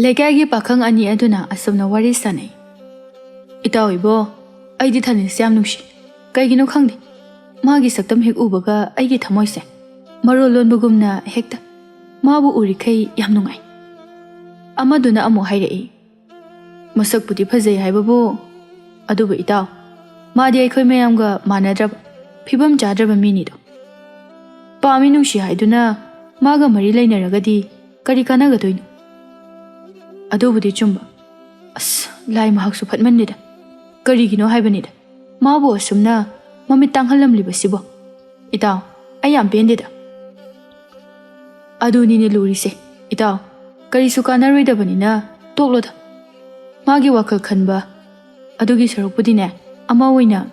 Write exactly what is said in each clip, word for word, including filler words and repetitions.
ꯂꯩꯀꯥꯏꯒꯤ ꯄꯥꯈꯪ ꯑꯅꯤ ꯑꯗꯨꯅ ꯑꯁꯨꯝꯅ ꯋꯥꯔꯤ ꯁꯥꯟꯅꯩ꯫ "ꯏꯇꯥꯎ ꯏꯕꯣ, ꯑꯩꯗꯤ ꯊꯥꯅꯤꯜꯁꯦ ꯌꯥꯝ ꯅꯨꯡꯁꯤ꯫ ꯀꯩꯒꯤꯅꯣ ꯈꯪꯗꯦ, ꯃꯥꯒꯤ ꯁꯛꯇꯝ ꯍꯦꯛ ꯎꯕꯒ ꯑꯩꯒꯤ ꯊꯃꯣꯏꯁꯦ ꯃꯔꯣꯜ ꯂꯣꯟꯕꯒꯨꯝꯅ ꯍꯦꯛꯇ ꯃꯥꯕꯨ ꯎꯔꯤꯈꯩ ꯌꯥꯝ ꯅꯨꯡꯉꯥꯏ"꯫ ꯑꯃꯗꯨꯅ ꯑꯃꯨꯛ ꯍꯥꯏꯔꯛꯏ, "ꯃꯁꯛꯄꯨꯗꯤ ꯐꯖꯩ ꯍꯥꯏꯕꯕꯨ, ꯑꯗꯨꯕꯨ ꯏꯇꯥꯎ, ꯃꯥꯗꯤ ꯑꯩꯈꯣꯏ ꯃꯌꯥꯝꯒ ꯃꯥꯟꯅꯗ꯭ꯔꯕ, ꯐꯤꯕꯝ ꯆꯥꯗ꯭ꯔꯕ ꯃꯤꯅꯤꯗꯣ꯫ ꯄꯥꯝꯃꯤ ꯅꯨꯡꯁꯤ ꯍꯥꯏꯗꯨꯅ ꯃꯥꯒ ꯃꯔꯤ ꯂꯩꯅꯔꯒꯗꯤ ꯀꯔꯤ ꯀꯥꯟꯅꯒꯗꯣꯏꯅꯣ? ꯑꯗꯨꯕꯨꯗꯤ ꯆꯨꯝꯕ꯫ ꯑꯁ, ꯂꯥꯏ ꯃꯍꯥꯛꯁꯨ ꯐꯠꯃꯟꯗꯦꯗ꯫ ꯀꯔꯤꯒꯤꯅꯣ ꯍꯥꯏꯕꯅꯤꯗ ꯃꯥꯕꯨ ꯑꯁꯨꯝꯅ ꯃꯃꯤꯠ ꯇꯥꯡꯍꯜꯂꯝꯂꯤꯕꯁꯤꯕꯣ? ꯏꯇꯥꯎ, ꯑꯩ ꯌꯥꯝ ꯄꯦꯟꯗꯦꯗ"꯫ "ꯑꯗꯨꯅꯤꯅꯦ ꯂꯨꯔꯤꯁꯦ꯫ ꯏꯇꯥꯎ, ꯀꯔꯤꯁꯨ ꯀꯥꯟꯅꯔꯣꯏꯗꯕꯅꯤꯅ ꯇꯣꯛꯂꯣꯗ꯫ ꯃꯥꯒꯤ ꯋꯥꯈꯜ ꯈꯟꯕ ꯑꯗꯨꯒꯤ ꯁꯔꯨꯛꯄꯨꯗꯤꯅꯦ, ꯑꯃ ꯑꯣꯏꯅ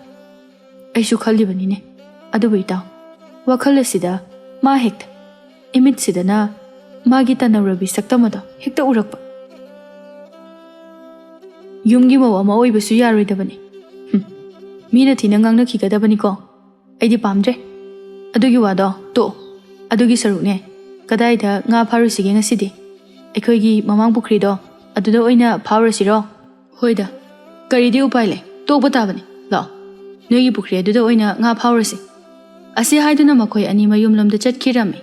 ꯑꯩꯁꯨ ꯈꯜꯂꯤꯕꯅꯤꯅꯦ꯫ ꯑꯗꯨꯕꯨ ꯏꯇꯥꯎ, ꯋꯥꯈꯜ ꯑꯁꯤꯗ ꯃꯥ ꯍꯦꯛꯇ, ꯏꯃꯤꯠꯁꯤꯗꯅ ꯃꯥꯒꯤ ꯇꯅꯧꯔꯕꯤ ꯁꯛꯇꯝ ꯑꯗꯣ ꯍꯦꯛꯇ ꯎꯔꯛꯄ꯫ ꯌꯨꯝꯒꯤ ꯃꯧ ꯑꯃ ꯑꯣꯏꯕꯁꯨ ꯌꯥꯔꯣꯏꯗꯕꯅꯤ꯫ ꯍꯨꯝ, ꯃꯤꯅ ꯊꯤꯅ ꯉꯥꯡꯅꯈꯤꯒꯗꯕꯅꯤꯀꯣ꯫ ꯑꯩꯗꯤ ꯄꯥꯝꯗ꯭ꯔꯦ꯫ ꯑꯗꯨꯒꯤ ꯋꯥꯗꯣ ꯇꯣꯛꯑꯣ꯫ ꯑꯗꯨꯒꯤ ꯁꯔꯨꯛꯅꯦ, ꯀꯗꯥꯏꯗ ꯉꯥ ꯐꯥꯔꯨꯁꯤꯒꯦ ꯉꯁꯤꯗꯤ? ꯑꯩꯈꯣꯏꯒꯤ ꯃꯃꯥꯡ ꯄꯨꯈ꯭ꯔꯤꯗꯣ, ꯑꯗꯨꯗ ꯑꯣꯏꯅ ꯐꯥꯎꯔꯁꯤꯔꯣ?" "ꯍꯣꯏꯗ, ꯀꯔꯤꯗꯤ ꯎꯄꯥꯏ ꯂꯩ? ꯇꯣꯛꯄ ꯇꯥꯕꯅꯤ꯫ ꯂꯥꯛꯑꯣ, ꯅꯣꯏꯒꯤ ꯄꯨꯈ꯭ꯔꯤ ꯑꯗꯨꯗ ꯑꯣꯏꯅ ꯉꯥ ꯐꯥꯎꯔꯁꯤ"꯫ ꯑꯁꯤ ꯍꯥꯏꯗꯨꯅ ꯃꯈꯣꯏ ꯑꯅꯤ ꯃꯌꯨꯝꯂꯣꯝꯗ ꯆꯠꯈꯤꯔꯝꯃꯤ꯫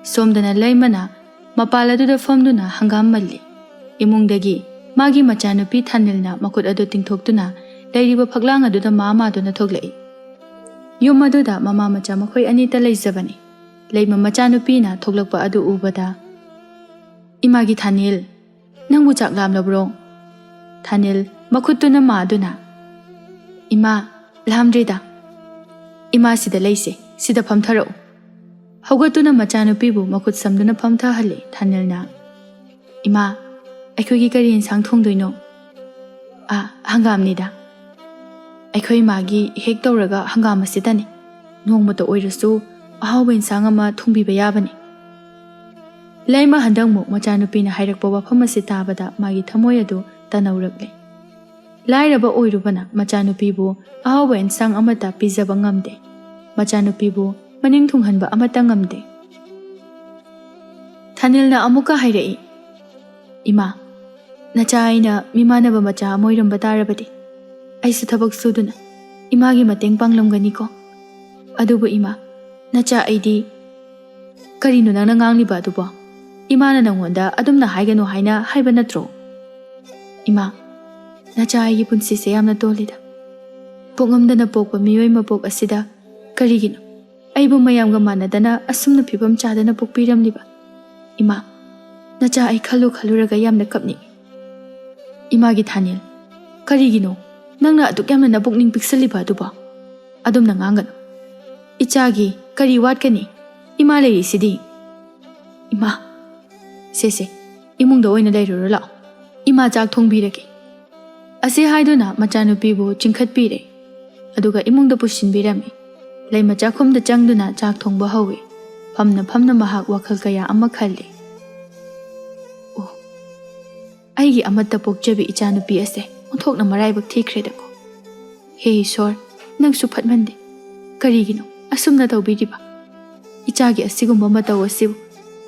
ꯁꯣꯝꯗꯅ ꯂꯩꯃꯅ ꯃꯄꯥꯜ ꯑꯗꯨꯗ ꯐꯝꯗꯨꯅ ꯍꯪꯒꯥꯝ ꯃꯜꯂꯤ꯫ ꯏꯃꯨꯡꯗꯒꯤ ꯃꯥꯒꯤ ꯃꯆꯥꯅꯨꯄꯤ ꯊꯥꯅꯤꯜꯅ ꯃꯈꯨꯠ ꯑꯗꯨ ꯇꯤꯡꯊꯣꯛꯇꯨꯅ ꯂꯩꯔꯤꯕ ꯐꯛꯂꯥꯡ ꯑꯗꯨꯗ ꯃꯥ ꯃꯥꯗꯨꯅ ꯊꯣꯛꯂꯛꯏ꯫ ꯌꯨꯝ ꯑꯗꯨꯗ ꯃꯃꯥ ꯃꯆꯥ ꯃꯈꯣꯏ ꯑꯅꯤꯇ ꯂꯩꯖꯕꯅꯤ꯫ ꯂꯩꯃ ꯃꯆꯥꯅꯨꯄꯤꯅ ꯊꯣꯛꯂꯛꯄ ꯑꯗꯨ ꯎꯕꯗ, "ꯏꯃꯥꯒꯤ ꯊꯥꯅꯤꯜ, ꯅꯪꯕꯨ ꯆꯥꯛ ꯂꯥꯝꯂꯕ꯭ꯔꯣ?" ꯊꯥꯅꯤꯜ ꯃꯈꯨꯠꯇꯨꯅ ꯃꯥꯗꯨꯅ, "ꯏꯃꯥ, ꯂꯥꯝꯗ꯭ꯔꯤꯗ꯫ ꯏꯃꯥ, ꯁꯤꯗ ꯂꯩꯁꯦ, ꯁꯤꯗ ꯐꯝꯊꯔꯛꯎ"꯫ ꯍꯧꯒꯠꯇꯨꯅ ꯃꯆꯥꯅꯨꯄꯤꯕꯨ ꯃꯈꯨꯠ ꯁꯝꯗꯨꯅ ꯐꯝꯊꯍꯜꯂꯤ ꯊꯥꯅꯤꯜꯅ꯫ "ꯏꯃꯥ, ꯑꯩꯈꯣꯏꯒꯤ ꯀꯔꯤ ꯏꯟꯁꯥꯡ ꯊꯣꯡꯗꯣꯏꯅꯣ?" "ꯑꯥ, ꯍꯪꯒꯥꯝꯅꯤꯗ꯫ ꯑꯩꯈꯣꯏ ꯏꯃꯥꯒꯤ ꯍꯦꯛ ꯇꯧꯔꯒ ꯍꯪꯒꯥꯝ ꯑꯁꯤꯇꯅꯤ꯫ ꯅꯣꯡꯃꯇ ꯑꯣꯏꯔꯁꯨ ꯑꯍꯥꯎꯕ ꯏꯟꯁꯥꯡ ꯑꯃ ꯊꯣꯡꯕꯤꯕ ꯌꯥꯕꯅꯤ"꯫ ꯂꯩꯃ ꯍꯟꯗꯛꯃꯨꯛ ꯃꯆꯥꯅꯨꯄꯤꯅ ꯍꯥꯏꯔꯛꯄ ꯋꯥꯐꯝ ꯑꯁꯤ ꯇꯥꯕꯗ ꯃꯥꯒꯤ ꯊꯃꯣꯏ ꯑꯗꯨ ꯇꯅꯧꯔꯛꯂꯦ꯫ ꯂꯥꯏꯔꯕ ꯑꯣꯏꯔꯨꯕꯅ ꯃꯆꯥꯅꯨꯄꯤꯕꯨ ꯑꯍꯥꯎꯕ ꯏꯟꯁꯥꯡ ꯑꯃꯠꯇ ꯄꯤꯖꯕ ꯉꯝꯗꯦ꯫ ꯃꯆꯥꯅꯨꯄꯤꯕꯨ ꯃꯅꯤꯡ ꯊꯨꯡꯍꯟꯕ ꯑꯃꯠꯇ ꯉꯝꯗꯦ꯫ ꯊꯥꯅꯤꯜꯅ ꯑꯃꯨꯛꯀ ꯍꯥꯏꯔꯛꯏ, "ꯏꯃꯥ, ꯅꯆꯥ ꯑꯩꯅ ꯃꯤꯃꯥꯟꯅꯕ ꯃꯆꯥ ꯑꯃ ꯑꯣꯏꯔꯝꯕ ꯇꯥꯔꯕꯗꯤ ꯑꯩꯁꯨ ꯊꯕꯛ ꯁꯨꯗꯨꯅ ꯏꯃꯥꯒꯤ ꯃꯇꯦꯡ ꯄꯥꯡꯂꯝꯒꯅꯤꯀꯣ꯫ ꯑꯗꯨꯕꯨ ꯏꯃꯥ, ꯅꯆꯥ ꯑꯩꯗꯤ ꯀꯔꯤꯅꯣ ꯅꯪꯅ ꯉꯥꯡꯂꯤꯕ ꯑꯗꯨꯕꯣ? ꯏꯃꯥꯅ ꯅꯪꯉꯣꯟꯗ ꯑꯗꯨꯝꯅ ꯍꯥꯏꯒꯅꯨ ꯍꯥꯏꯅ ꯍꯥꯏꯕ ꯅꯠꯇ꯭ꯔꯣ? ꯏꯃꯥ, ꯅꯆꯥ ꯑꯩꯒꯤ ꯄꯨꯟꯁꯤꯁꯦ ꯌꯥꯝꯅ ꯇꯣꯜꯂꯤꯗ꯫ ꯄꯣꯛꯉꯝꯗꯅ ꯄꯣꯛꯄ ꯃꯤꯑꯣꯏ ꯃꯄꯣꯛ ꯑꯁꯤꯗ ꯀꯔꯤꯒꯤꯅꯣ ꯑꯩꯕꯨ ꯃꯌꯥꯝꯒ ꯃꯥꯟꯅꯗꯅ ꯑꯁꯨꯝꯅ ꯐꯤꯕꯝ ꯆꯥꯗꯅ ꯄꯣꯛꯄꯤꯔꯝꯂꯤꯕ? ꯏꯃꯥ, ꯅꯆꯥ ꯑꯩ ꯈꯜꯂꯨ ꯈꯜꯂꯨꯔꯒ ꯌꯥꯝꯅ ꯀꯞꯅꯤꯡꯏ꯫ ꯏꯃꯥꯒꯤ ꯊꯥꯅꯤꯜ, ꯀꯔꯤꯒꯤꯅꯣ ꯅꯪꯅ ꯑꯗꯨꯛ ꯌꯥꯝꯅ ꯅꯄꯨꯛꯅꯤꯡ ꯄꯤꯛꯁꯜꯂꯤꯕ ꯑꯗꯨꯕꯣ? ꯑꯗꯨꯝꯅ ꯉꯥꯡꯒꯅꯨ꯫ ꯏꯆꯥꯒꯤ ꯀꯔꯤ ꯋꯥꯠꯀꯅꯤ? ꯏꯃꯥ ꯂꯩꯔꯤꯁꯤꯗꯤ꯫ ꯏꯃꯥ, ꯁꯦ ꯁꯦ, ꯏꯃꯨꯡꯗ ꯑꯣꯏꯅ ꯂꯩꯔꯨꯔꯣ ꯂꯥꯛꯑꯣ꯫ ꯏꯃꯥ ꯆꯥꯛ ꯊꯣꯡꯕꯤꯔꯒꯦ꯫ ꯑꯁꯤ ꯍꯥꯏꯗꯨꯅ ꯃꯆꯥꯅꯨꯄꯤꯕꯨ ꯆꯤꯡꯈꯠꯄꯤꯔꯦ꯫ ꯑꯗꯨꯒ ꯏꯃꯨꯡꯗ ꯄꯨꯁꯤꯟꯕꯤꯔꯝꯃꯤ꯫ ꯂꯩꯃ ꯆꯥꯛꯈꯨꯝꯗ ꯆꯪꯗꯨꯅ ꯆꯥꯛ ꯊꯣꯡꯕ ꯍꯧꯏ꯫ ꯐꯝꯅ ꯐꯝꯅ ꯃꯍꯥꯛ ꯋꯥꯈꯜ ꯀꯌꯥ ꯑꯃ ꯈꯜꯂꯤ꯫ ꯑꯣ, ꯑꯩꯒꯤ ꯑꯃꯠꯇ ꯄꯣꯛꯆꯕꯤ ꯏꯆꯥꯅꯨꯄꯤ ꯑꯁꯦ ꯑꯣꯟꯊꯣꯛꯅ ꯃꯔꯥꯏꯕꯛ ꯊꯤꯈ꯭ꯔꯦꯗꯀꯣ꯫ ꯍꯦ ꯏꯁꯣꯔ, ꯅꯪꯁꯨ ꯐꯠꯃꯟꯗꯦ꯫ ꯀꯔꯤꯒꯤꯅꯣ ꯑꯁꯨꯝꯅ ꯇꯧꯕꯤꯔꯤꯕ? ꯏꯆꯥꯒꯤ ꯑꯁꯤꯒꯨꯝꯕ ꯃꯇꯧ ꯑꯁꯤꯕꯨ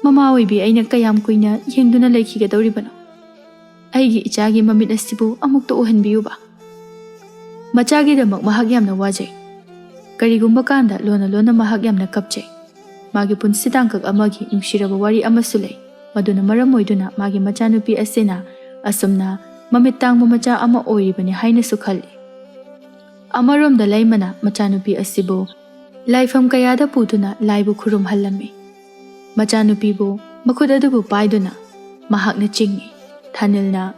ꯃꯃꯥ ꯑꯣꯏꯕꯤ ꯑꯩꯅ ꯀꯌꯥꯝ ꯀꯨꯏꯅ ꯌꯦꯡꯗꯨꯅ ꯂꯩꯈꯤꯒꯗꯧꯔꯤꯕꯅꯣ? ꯑꯩꯒꯤ ꯏꯆꯥꯒꯤ ꯃꯃꯤꯠ ꯑꯁꯤꯕꯨ ꯑꯃꯨꯛꯇ ꯎꯍꯟꯕꯤꯌꯨꯕ꯫ ꯃꯆꯥꯒꯤꯗꯃꯛ ꯃꯍꯥꯛ ꯌꯥꯝꯅ ꯋꯥꯖꯩ꯫ ꯀꯔꯤꯒꯨꯝꯕ ꯀꯥꯟꯗ ꯂꯣꯟꯅ ꯂꯣꯟꯅ ꯃꯍꯥꯛ ꯌꯥꯝꯅ ꯀꯞꯆꯩ꯫ ꯃꯥꯒꯤ ꯄꯨꯟꯁꯤ ꯇꯥꯡꯀꯛ ꯑꯃꯒꯤ ꯅꯨꯡꯁꯤꯔꯕ ꯋꯥꯔꯤ ꯑꯃꯁꯨ ꯂꯩ, ꯃꯗꯨꯅ ꯃꯔꯝ ꯑꯣꯏꯗꯨꯅ ꯃꯥꯒꯤ ꯃꯆꯥꯅꯨꯄꯤ ꯑꯁꯤꯅ ꯑꯁꯨꯝꯅ ꯃꯃꯤꯠ ꯇꯥꯡꯕ ꯃꯆꯥ ꯑꯃ ꯑꯣꯏꯔꯤꯕꯅꯤ ꯍꯥꯏꯅꯁꯨ ꯈꯜꯂꯤ꯫ ꯑꯃꯔꯣꯝꯗ ꯂꯩꯃꯅ ꯃꯆꯥꯅꯨꯄꯤ ꯑꯁꯤꯕꯨ ꯂꯥꯏꯐꯝ ꯀꯌꯥꯗ ꯄꯨꯗꯨꯅ ꯂꯥꯏꯕꯨ ꯈꯨꯔꯨꯝꯍꯜꯂꯝꯃꯤ꯫ ꯃꯆꯥꯅꯨꯄꯤꯕꯨ ꯃꯈꯨꯠ ꯑꯗꯨꯕꯨ ꯄꯥꯏꯗꯨꯅ ꯃꯍꯥꯛꯅ ꯆꯤꯡꯏ꯫ ꯊꯥꯅꯤꯜꯅ,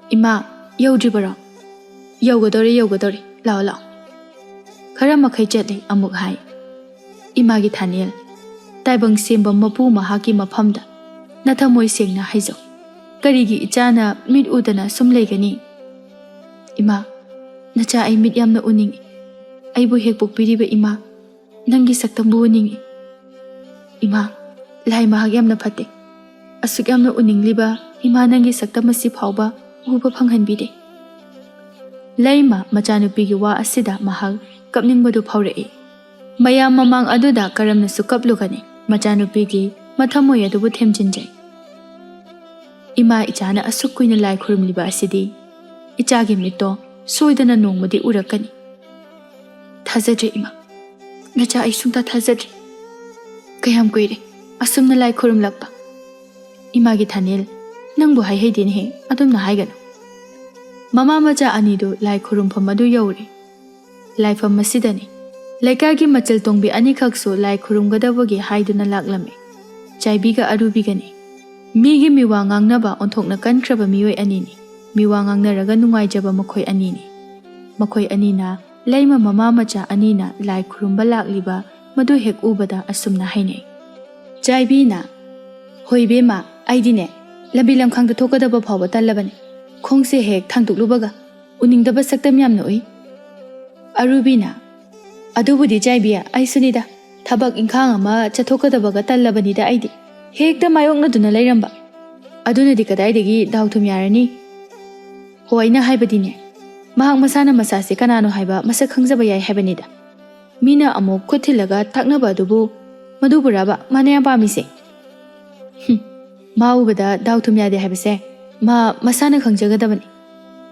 "ꯏꯃꯥ, ꯌꯧꯗ꯭ꯔꯤꯕꯔꯣ? ꯌꯧꯒꯗꯧꯔꯦ, ꯌꯧꯒꯗꯧꯔꯦ, ꯂꯥꯛꯑꯣ, ꯂꯥꯛꯑꯣ"꯫ ꯈꯔ ꯃꯈꯩ ꯆꯠꯂꯦ ꯑꯃꯨꯛ ꯍꯥꯏ꯫ ꯏꯃꯥꯒꯤ ꯊꯥꯅꯤꯜ, ꯇꯥꯏꯕꯪ ꯁꯦꯝꯕ ꯃꯄꯨ ꯃꯍꯥꯛꯀꯤ ꯃꯐꯝꯗ ꯅꯊꯃꯣꯏ ꯁꯦꯡꯅ ꯍꯥꯏꯖꯧ꯫ ꯀꯔꯤꯒꯤ ꯏꯆꯥꯅ ꯃꯤꯠ ꯎꯗꯅ ꯁꯨꯝ ꯂꯩꯒꯅꯤ? ꯏꯃꯥ, ꯅꯆꯥ ꯑꯩ ꯃꯤꯠ ꯌꯥꯝꯅ ꯎꯅꯤꯡꯏ꯫ ꯑꯩꯕꯨ ꯍꯦꯛ ꯄꯣꯛꯄꯤꯔꯤꯕ ꯏꯃꯥ, ꯅꯪꯒꯤ ꯁꯛꯇꯝꯕꯨ ꯎꯅꯤꯡꯏ꯫ ꯏꯃꯥ, ꯂꯥꯏ ꯃꯍꯥꯛ ꯌꯥꯝꯅ ꯐꯠꯇꯦ꯫ ꯑꯁꯨꯛ ꯌꯥꯝꯅ ꯎꯅꯤꯡꯂꯤꯕ ꯏꯃꯥ ꯅꯪꯒꯤ ꯁꯛꯇꯝ ꯑꯁꯤ ꯐꯥꯎꯕ ꯎꯕ ꯐꯪꯍꯟꯕꯤꯗꯦ꯫ ꯂꯩꯃ ꯃꯆꯥꯅꯨꯄꯤꯒꯤ ꯋꯥ ꯑꯁꯤꯗ ꯃꯍꯥꯛ ꯀꯞꯅꯤꯡꯕꯗꯨ ꯐꯥꯎꯔꯛꯏ꯫ ꯃꯌꯥꯝ ꯃꯃꯥꯡ ꯑꯗꯨꯗ ꯀꯔꯝꯅꯁꯨ ꯀꯞꯂꯨꯒꯅꯤ? ꯃꯆꯥꯅꯨꯄꯤꯒꯤ ꯃꯊꯃꯣꯏ ꯑꯗꯨꯕꯨ ꯊꯦꯝꯖꯤꯟꯖꯩ꯫ ꯏꯃꯥ ꯏꯆꯥꯅ ꯑꯁꯨꯛ ꯀꯨꯏꯅ ꯂꯥꯏ ꯈꯨꯔꯨꯝꯂꯤꯕ ꯑꯁꯤꯗꯤ ꯏꯆꯥꯒꯤ ꯃꯤꯠꯇꯣ ꯁꯣꯏꯗꯅ ꯅꯣꯡꯃꯗꯤ ꯎꯔꯛꯀꯅꯤ꯫ ꯊꯥꯖꯗ꯭ꯔꯦ ꯏꯃꯥ, ꯅꯆꯥ ꯑꯩ ꯁꯨꯡꯊꯥ ꯊꯥꯖꯗ꯭ꯔꯦ꯫ ꯀꯌꯥꯝ ꯀꯨꯏꯔꯦ ꯑꯁꯨꯝꯅ ꯂꯥꯏ ꯈꯨꯔꯨꯝꯂꯛꯄ? ꯏꯃꯥꯒꯤ ꯊꯥꯅꯦꯜ, ꯅꯪꯕꯨ ꯍꯥꯏꯍꯩꯗꯦꯅꯦꯍꯦ, ꯑꯗꯨꯝꯅ ꯍꯥꯏꯒꯅꯨ꯫ ꯃꯃꯥ ꯃꯆꯥ ꯑꯅꯤꯗꯨ ꯂꯥꯏ ꯈꯨꯔꯨꯝꯐꯝ ꯑꯗꯨ ꯌꯧꯔꯦ꯫ ꯂꯥꯏꯐꯝ ꯑꯁꯤꯗꯅꯤ ꯂꯩꯀꯥꯏꯒꯤ ꯃꯆꯜ ꯇꯣꯡꯕꯤ ꯑꯅꯤꯈꯛꯁꯨ ꯂꯥꯏ ꯈꯨꯔꯨꯝꯒꯗꯕꯒꯤ ꯍꯥꯏꯗꯨꯅ ꯂꯥꯛꯂꯝꯃꯤ꯫ ꯆꯥꯏꯕꯤꯒ ꯑꯔꯨꯕꯤꯒꯅꯤ꯫ ꯃꯤꯒꯤ ꯃꯤꯋꯥ ꯉꯥꯡꯅꯕ ꯑꯣꯟꯊꯣꯛꯅ ꯀꯟꯈ꯭ꯔꯕ ꯃꯤꯑꯣꯏ ꯑꯅꯤꯅꯤ꯫ ꯃꯤꯋꯥ ꯉꯥꯡꯅꯔꯒ ꯅꯨꯡꯉꯥꯏꯖꯕ ꯃꯈꯣꯏ ꯑꯅꯤꯅꯤ꯫ ꯃꯈꯣꯏ ꯑꯅꯤꯅ ꯂꯩꯃ ꯃꯃꯥ ꯃꯆꯥ ꯑꯅꯤꯅ ꯂꯥꯏ ꯈꯨꯔꯨꯝꯕ ꯂꯥꯛꯂꯤꯕ ꯃꯗꯨ ꯍꯦꯛ ꯎꯕꯗ ꯑꯁꯨꯝꯅ ꯍꯥꯏꯅꯩ꯫ ꯆꯥꯏꯕꯤꯅ, "ꯍꯣꯏ ꯏꯕꯦꯝꯃ, ꯑꯩꯗꯤꯅꯦ ꯂꯝꯕꯤ ꯂꯝꯈꯥꯡꯗ ꯊꯣꯛꯀꯗꯕ ꯐꯥꯎꯕ ꯇꯜꯂꯕꯅꯤ꯫ ꯈꯣꯡꯁꯦ ꯍꯦꯛ ꯊꯥꯡꯗꯣꯛꯂꯨꯕꯒ ꯎꯅꯤꯡꯗꯕ ꯁꯛꯇꯝ ꯌꯥꯝꯅ ꯎꯏ꯫" ꯑꯔꯨꯕꯤꯅ, "ꯑꯗꯨꯕꯨꯗꯤ ꯆꯥꯏꯕꯤ, ꯑꯩꯁꯨꯅꯤꯗ, ꯊꯕꯛ ꯏꯪꯈꯥꯡ ꯑꯃ ꯆꯠꯊꯣꯛꯀꯗꯕꯒ ꯇꯜꯂꯕꯅꯤꯗ ꯑꯩꯗꯤ꯫ ꯍꯦꯛꯇ ꯃꯥꯌꯣꯛꯅꯗꯨꯅ ꯂꯩꯔꯝꯕ꯫ ꯑꯗꯨꯅꯗꯤ ꯀꯗꯥꯏꯗꯒꯤ ꯗꯥꯎ ꯊꯨꯝ ꯌꯥꯔꯅꯤ?" "ꯍꯣ, ꯑꯩꯅ ꯍꯥꯏꯕꯗꯤꯅꯦ, ꯃꯍꯥꯛ ꯃꯁꯥꯅ ꯃꯁꯥꯁꯦ ꯀꯅꯥꯅꯣ ꯍꯥꯏꯕ ꯃꯁꯛ ꯈꯪꯖꯕ ꯌꯥꯏ ꯍꯥꯏꯕꯅꯤꯗ꯫ ꯃꯤꯅ ꯑꯃꯨꯛ ꯈꯨꯠ ꯊꯤꯜꯂꯒ ꯇꯥꯛꯅꯕ ꯑꯗꯨꯕꯨ ꯃꯗꯨꯕꯨꯔꯕ ꯃꯥꯅ ꯌꯥꯝ ꯄꯥꯝꯃꯤꯁꯦ?" "ꯍꯨꯝ, ꯃꯥ ꯎꯕꯗ ꯗꯥꯎ ꯊꯨꯝ ꯌꯥꯗꯦ ꯍꯥꯏꯕꯁꯦ ꯃꯥ ꯃꯁꯥꯅ ꯈꯪꯖꯒꯗꯕꯅꯤ꯫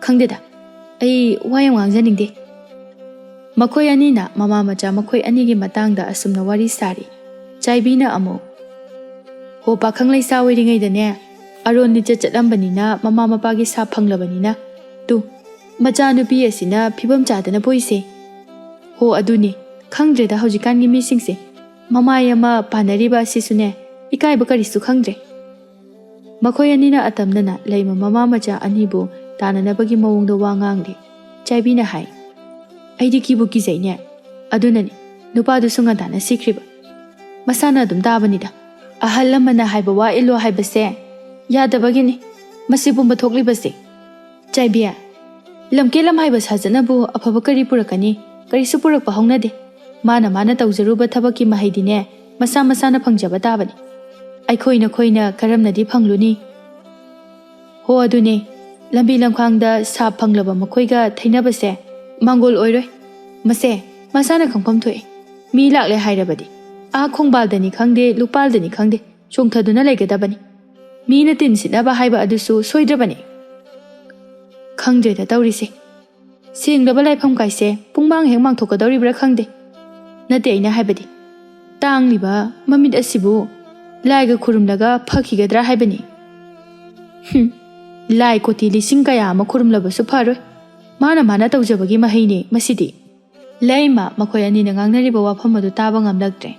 ꯈꯪꯗꯦꯗ, ꯑꯩ ꯋꯥ ꯌꯥꯝ ꯉꯥꯡꯖꯅꯤꯡꯗꯦ꯫" ꯃꯈꯣꯏ ꯑꯅꯤꯅ ꯃꯃꯥ ꯃꯆꯥ ꯃꯈꯣꯏ ꯑꯅꯤꯒꯤ ꯃꯇꯥꯡꯗ ꯑꯁꯨꯝꯅ ꯋꯥꯔꯤ ꯁꯥꯔꯤ꯫ ꯆꯥꯏꯕꯤꯅ ꯑꯃꯨꯛ, "ꯍꯣ, ꯄꯥꯈꯪ ꯂꯩꯁꯥ ꯑꯣꯏꯔꯤꯉꯩꯗꯅꯦ ꯑꯔꯣꯟ ꯂꯤꯆꯠ ꯆꯠꯂꯝꯕꯅꯤꯅ ꯃꯃꯥ ꯃꯄꯥꯒꯤ ꯁꯥꯞ ꯐꯪꯂꯕꯅꯤꯅ ꯇꯨ, ꯃꯆꯥꯅꯨꯄꯤ ꯑꯁꯤꯅ ꯐꯤꯕꯝ ꯆꯥꯗꯅ ꯄꯣꯛꯏꯁꯦ꯫ ꯍꯣ, ꯑꯗꯨꯅꯤ, ꯈꯪꯗ꯭ꯔꯦꯗ ꯍꯧꯖꯤꯛꯀꯥꯟꯒꯤ ꯃꯤꯁꯤꯡꯁꯦ꯫ ꯃꯃꯥꯏ ꯑꯃ ꯄꯥꯟꯅꯔꯤꯕ ꯑꯁꯤꯁꯨꯅꯦ, ꯏꯀꯥꯏꯕ ꯀꯔꯤꯁꯨ ꯈꯪꯗ꯭ꯔꯦ꯫" ꯃꯈꯣꯏ ꯑꯅꯤꯅ ꯑꯇꯝꯅꯅ ꯂꯩꯃ ꯃꯃꯥ ꯃꯆꯥ ꯑꯅꯤꯕꯨ ꯇꯥꯟꯅꯅꯕꯒꯤ ꯃꯑꯣꯡꯗ ꯋꯥ ꯉꯥꯡꯂꯤ꯫ ꯆꯥꯏꯕꯤꯅ ꯍꯥꯏ, "ꯑꯩꯗꯤ ꯀꯤꯕꯨ ꯀꯤꯖꯩꯅꯦ꯫ ꯑꯗꯨꯅꯅꯤ ꯅꯨꯄꯥꯗꯨꯁꯨ ꯉꯟꯇꯥꯅ ꯁꯤꯈ꯭ꯔꯤꯕ꯫ ꯃꯁꯥꯅ ꯑꯗꯨꯝ ꯇꯥꯕꯅꯤꯗ꯫ ꯑꯍꯜ ꯂꯃꯟꯅ ꯍꯥꯏꯕ ꯋꯥ ꯏꯜꯂꯣ ꯍꯥꯏꯕꯁꯦ ꯌꯥꯗꯕꯒꯤꯅꯤ ꯃꯁꯤ ꯄꯨꯝꯕ ꯊꯣꯛꯂꯤꯕꯁꯦ꯫ ꯆꯥꯏꯕꯤ, ꯂꯝꯀꯦꯠ ꯂꯝꯍꯥꯏꯕ ꯁꯥꯖꯠꯅꯕꯨ ꯑꯐꯕ ꯀꯔꯤ ꯄꯨꯔꯛꯀꯅꯤ? ꯀꯔꯤꯁꯨ ꯄꯨꯔꯛꯄ ꯍꯧꯅꯗꯦ꯫ ꯃꯥꯅ ꯃꯥꯅ ꯇꯧꯖꯔꯨꯕ ꯊꯕꯛꯀꯤ ꯃꯍꯩꯗꯤꯅꯦ ꯃꯁꯥ ꯃꯁꯥꯅ ꯐꯪꯖꯕ ꯇꯥꯕꯅꯤ꯫ ꯑꯩꯈꯣꯏ ꯅꯈꯣꯏꯅ ꯀꯔꯝꯅꯗꯤ ꯐꯪꯂꯨꯅꯤ?" "ꯍꯣ, ꯑꯗꯨꯅꯦ, ꯂꯝꯕꯤ ꯂꯝꯈꯥꯡꯗ ꯁꯥꯞ ꯐꯪꯂꯕ ꯃꯈꯣꯏꯒ ꯊꯩꯅꯕꯁꯦ ꯃꯥꯡꯒꯣꯜ ꯑꯣꯏꯔꯣꯏ꯫ ꯃꯁꯦ ꯃꯁꯥꯅ ꯈꯪꯐꯝ ꯊꯣꯛꯏ꯫ ꯃꯤ ꯂꯥꯛꯂꯦ ꯍꯥꯏꯔꯕꯗꯤ ꯑꯥ ꯈꯣꯡꯕꯥꯜꯗꯅꯤ ꯈꯪꯗꯦ, ꯂꯨꯄꯥꯜꯗꯅꯤ ꯈꯪꯗꯦ, ꯆꯣꯡꯊꯗꯨꯅ ꯂꯩꯒꯗꯕꯅꯤ꯫ ꯃꯤꯅ ꯇꯤꯟ ꯁꯤꯠꯅꯕ ꯍꯥꯏꯕ ꯑꯗꯨꯁꯨ ꯁꯣꯏꯗ꯭ꯔꯕꯅꯤ꯫ ꯈꯪꯗ꯭ꯔꯦꯗ ꯇꯧꯔꯤꯁꯦ꯫ ꯁꯦꯡꯂꯕ ꯂꯥꯏꯐꯝ ꯀꯥꯏꯁꯦ ꯄꯨꯡꯃꯥꯡ ꯍꯦꯛ ꯃꯥꯡꯊꯣꯛꯀꯗꯧꯔꯤꯕ꯭ꯔꯥ ꯈꯪꯗꯦ꯫ ꯅꯠꯇꯦ ꯑꯩꯅ ꯍꯥꯏꯕꯗꯤ, ꯇꯥꯡꯂꯤꯕ ꯃꯃꯤꯠ ꯑꯁꯤꯕꯨ ꯂꯥꯏꯒ ꯈꯨꯔꯨꯝꯂꯒ ꯐꯈꯤꯒꯗ꯭ꯔꯥ ꯍꯥꯏꯕꯅꯤ꯫ ꯍꯨꯝ, ꯂꯥꯏ ꯀꯣꯇꯤ ꯂꯤꯁꯤꯡ ꯀꯌꯥ ꯑꯃ ꯈꯨꯔꯨꯝꯂꯕꯁꯨ ꯐꯔꯣꯏ, ꯃꯥꯅ ꯃꯥꯅ ꯇꯧꯖꯕꯒꯤ ꯃꯍꯩꯅꯤ ꯃꯁꯤꯗꯤ꯫ ꯂꯩꯃ ꯃꯈꯣꯏ ꯑꯅꯤꯅ ꯉꯥꯡꯅꯔꯤꯕ ꯋꯥꯐꯝ ꯑꯗꯨ ꯇꯥꯕ ꯉꯝꯂꯛꯇ꯭ꯔꯦ꯫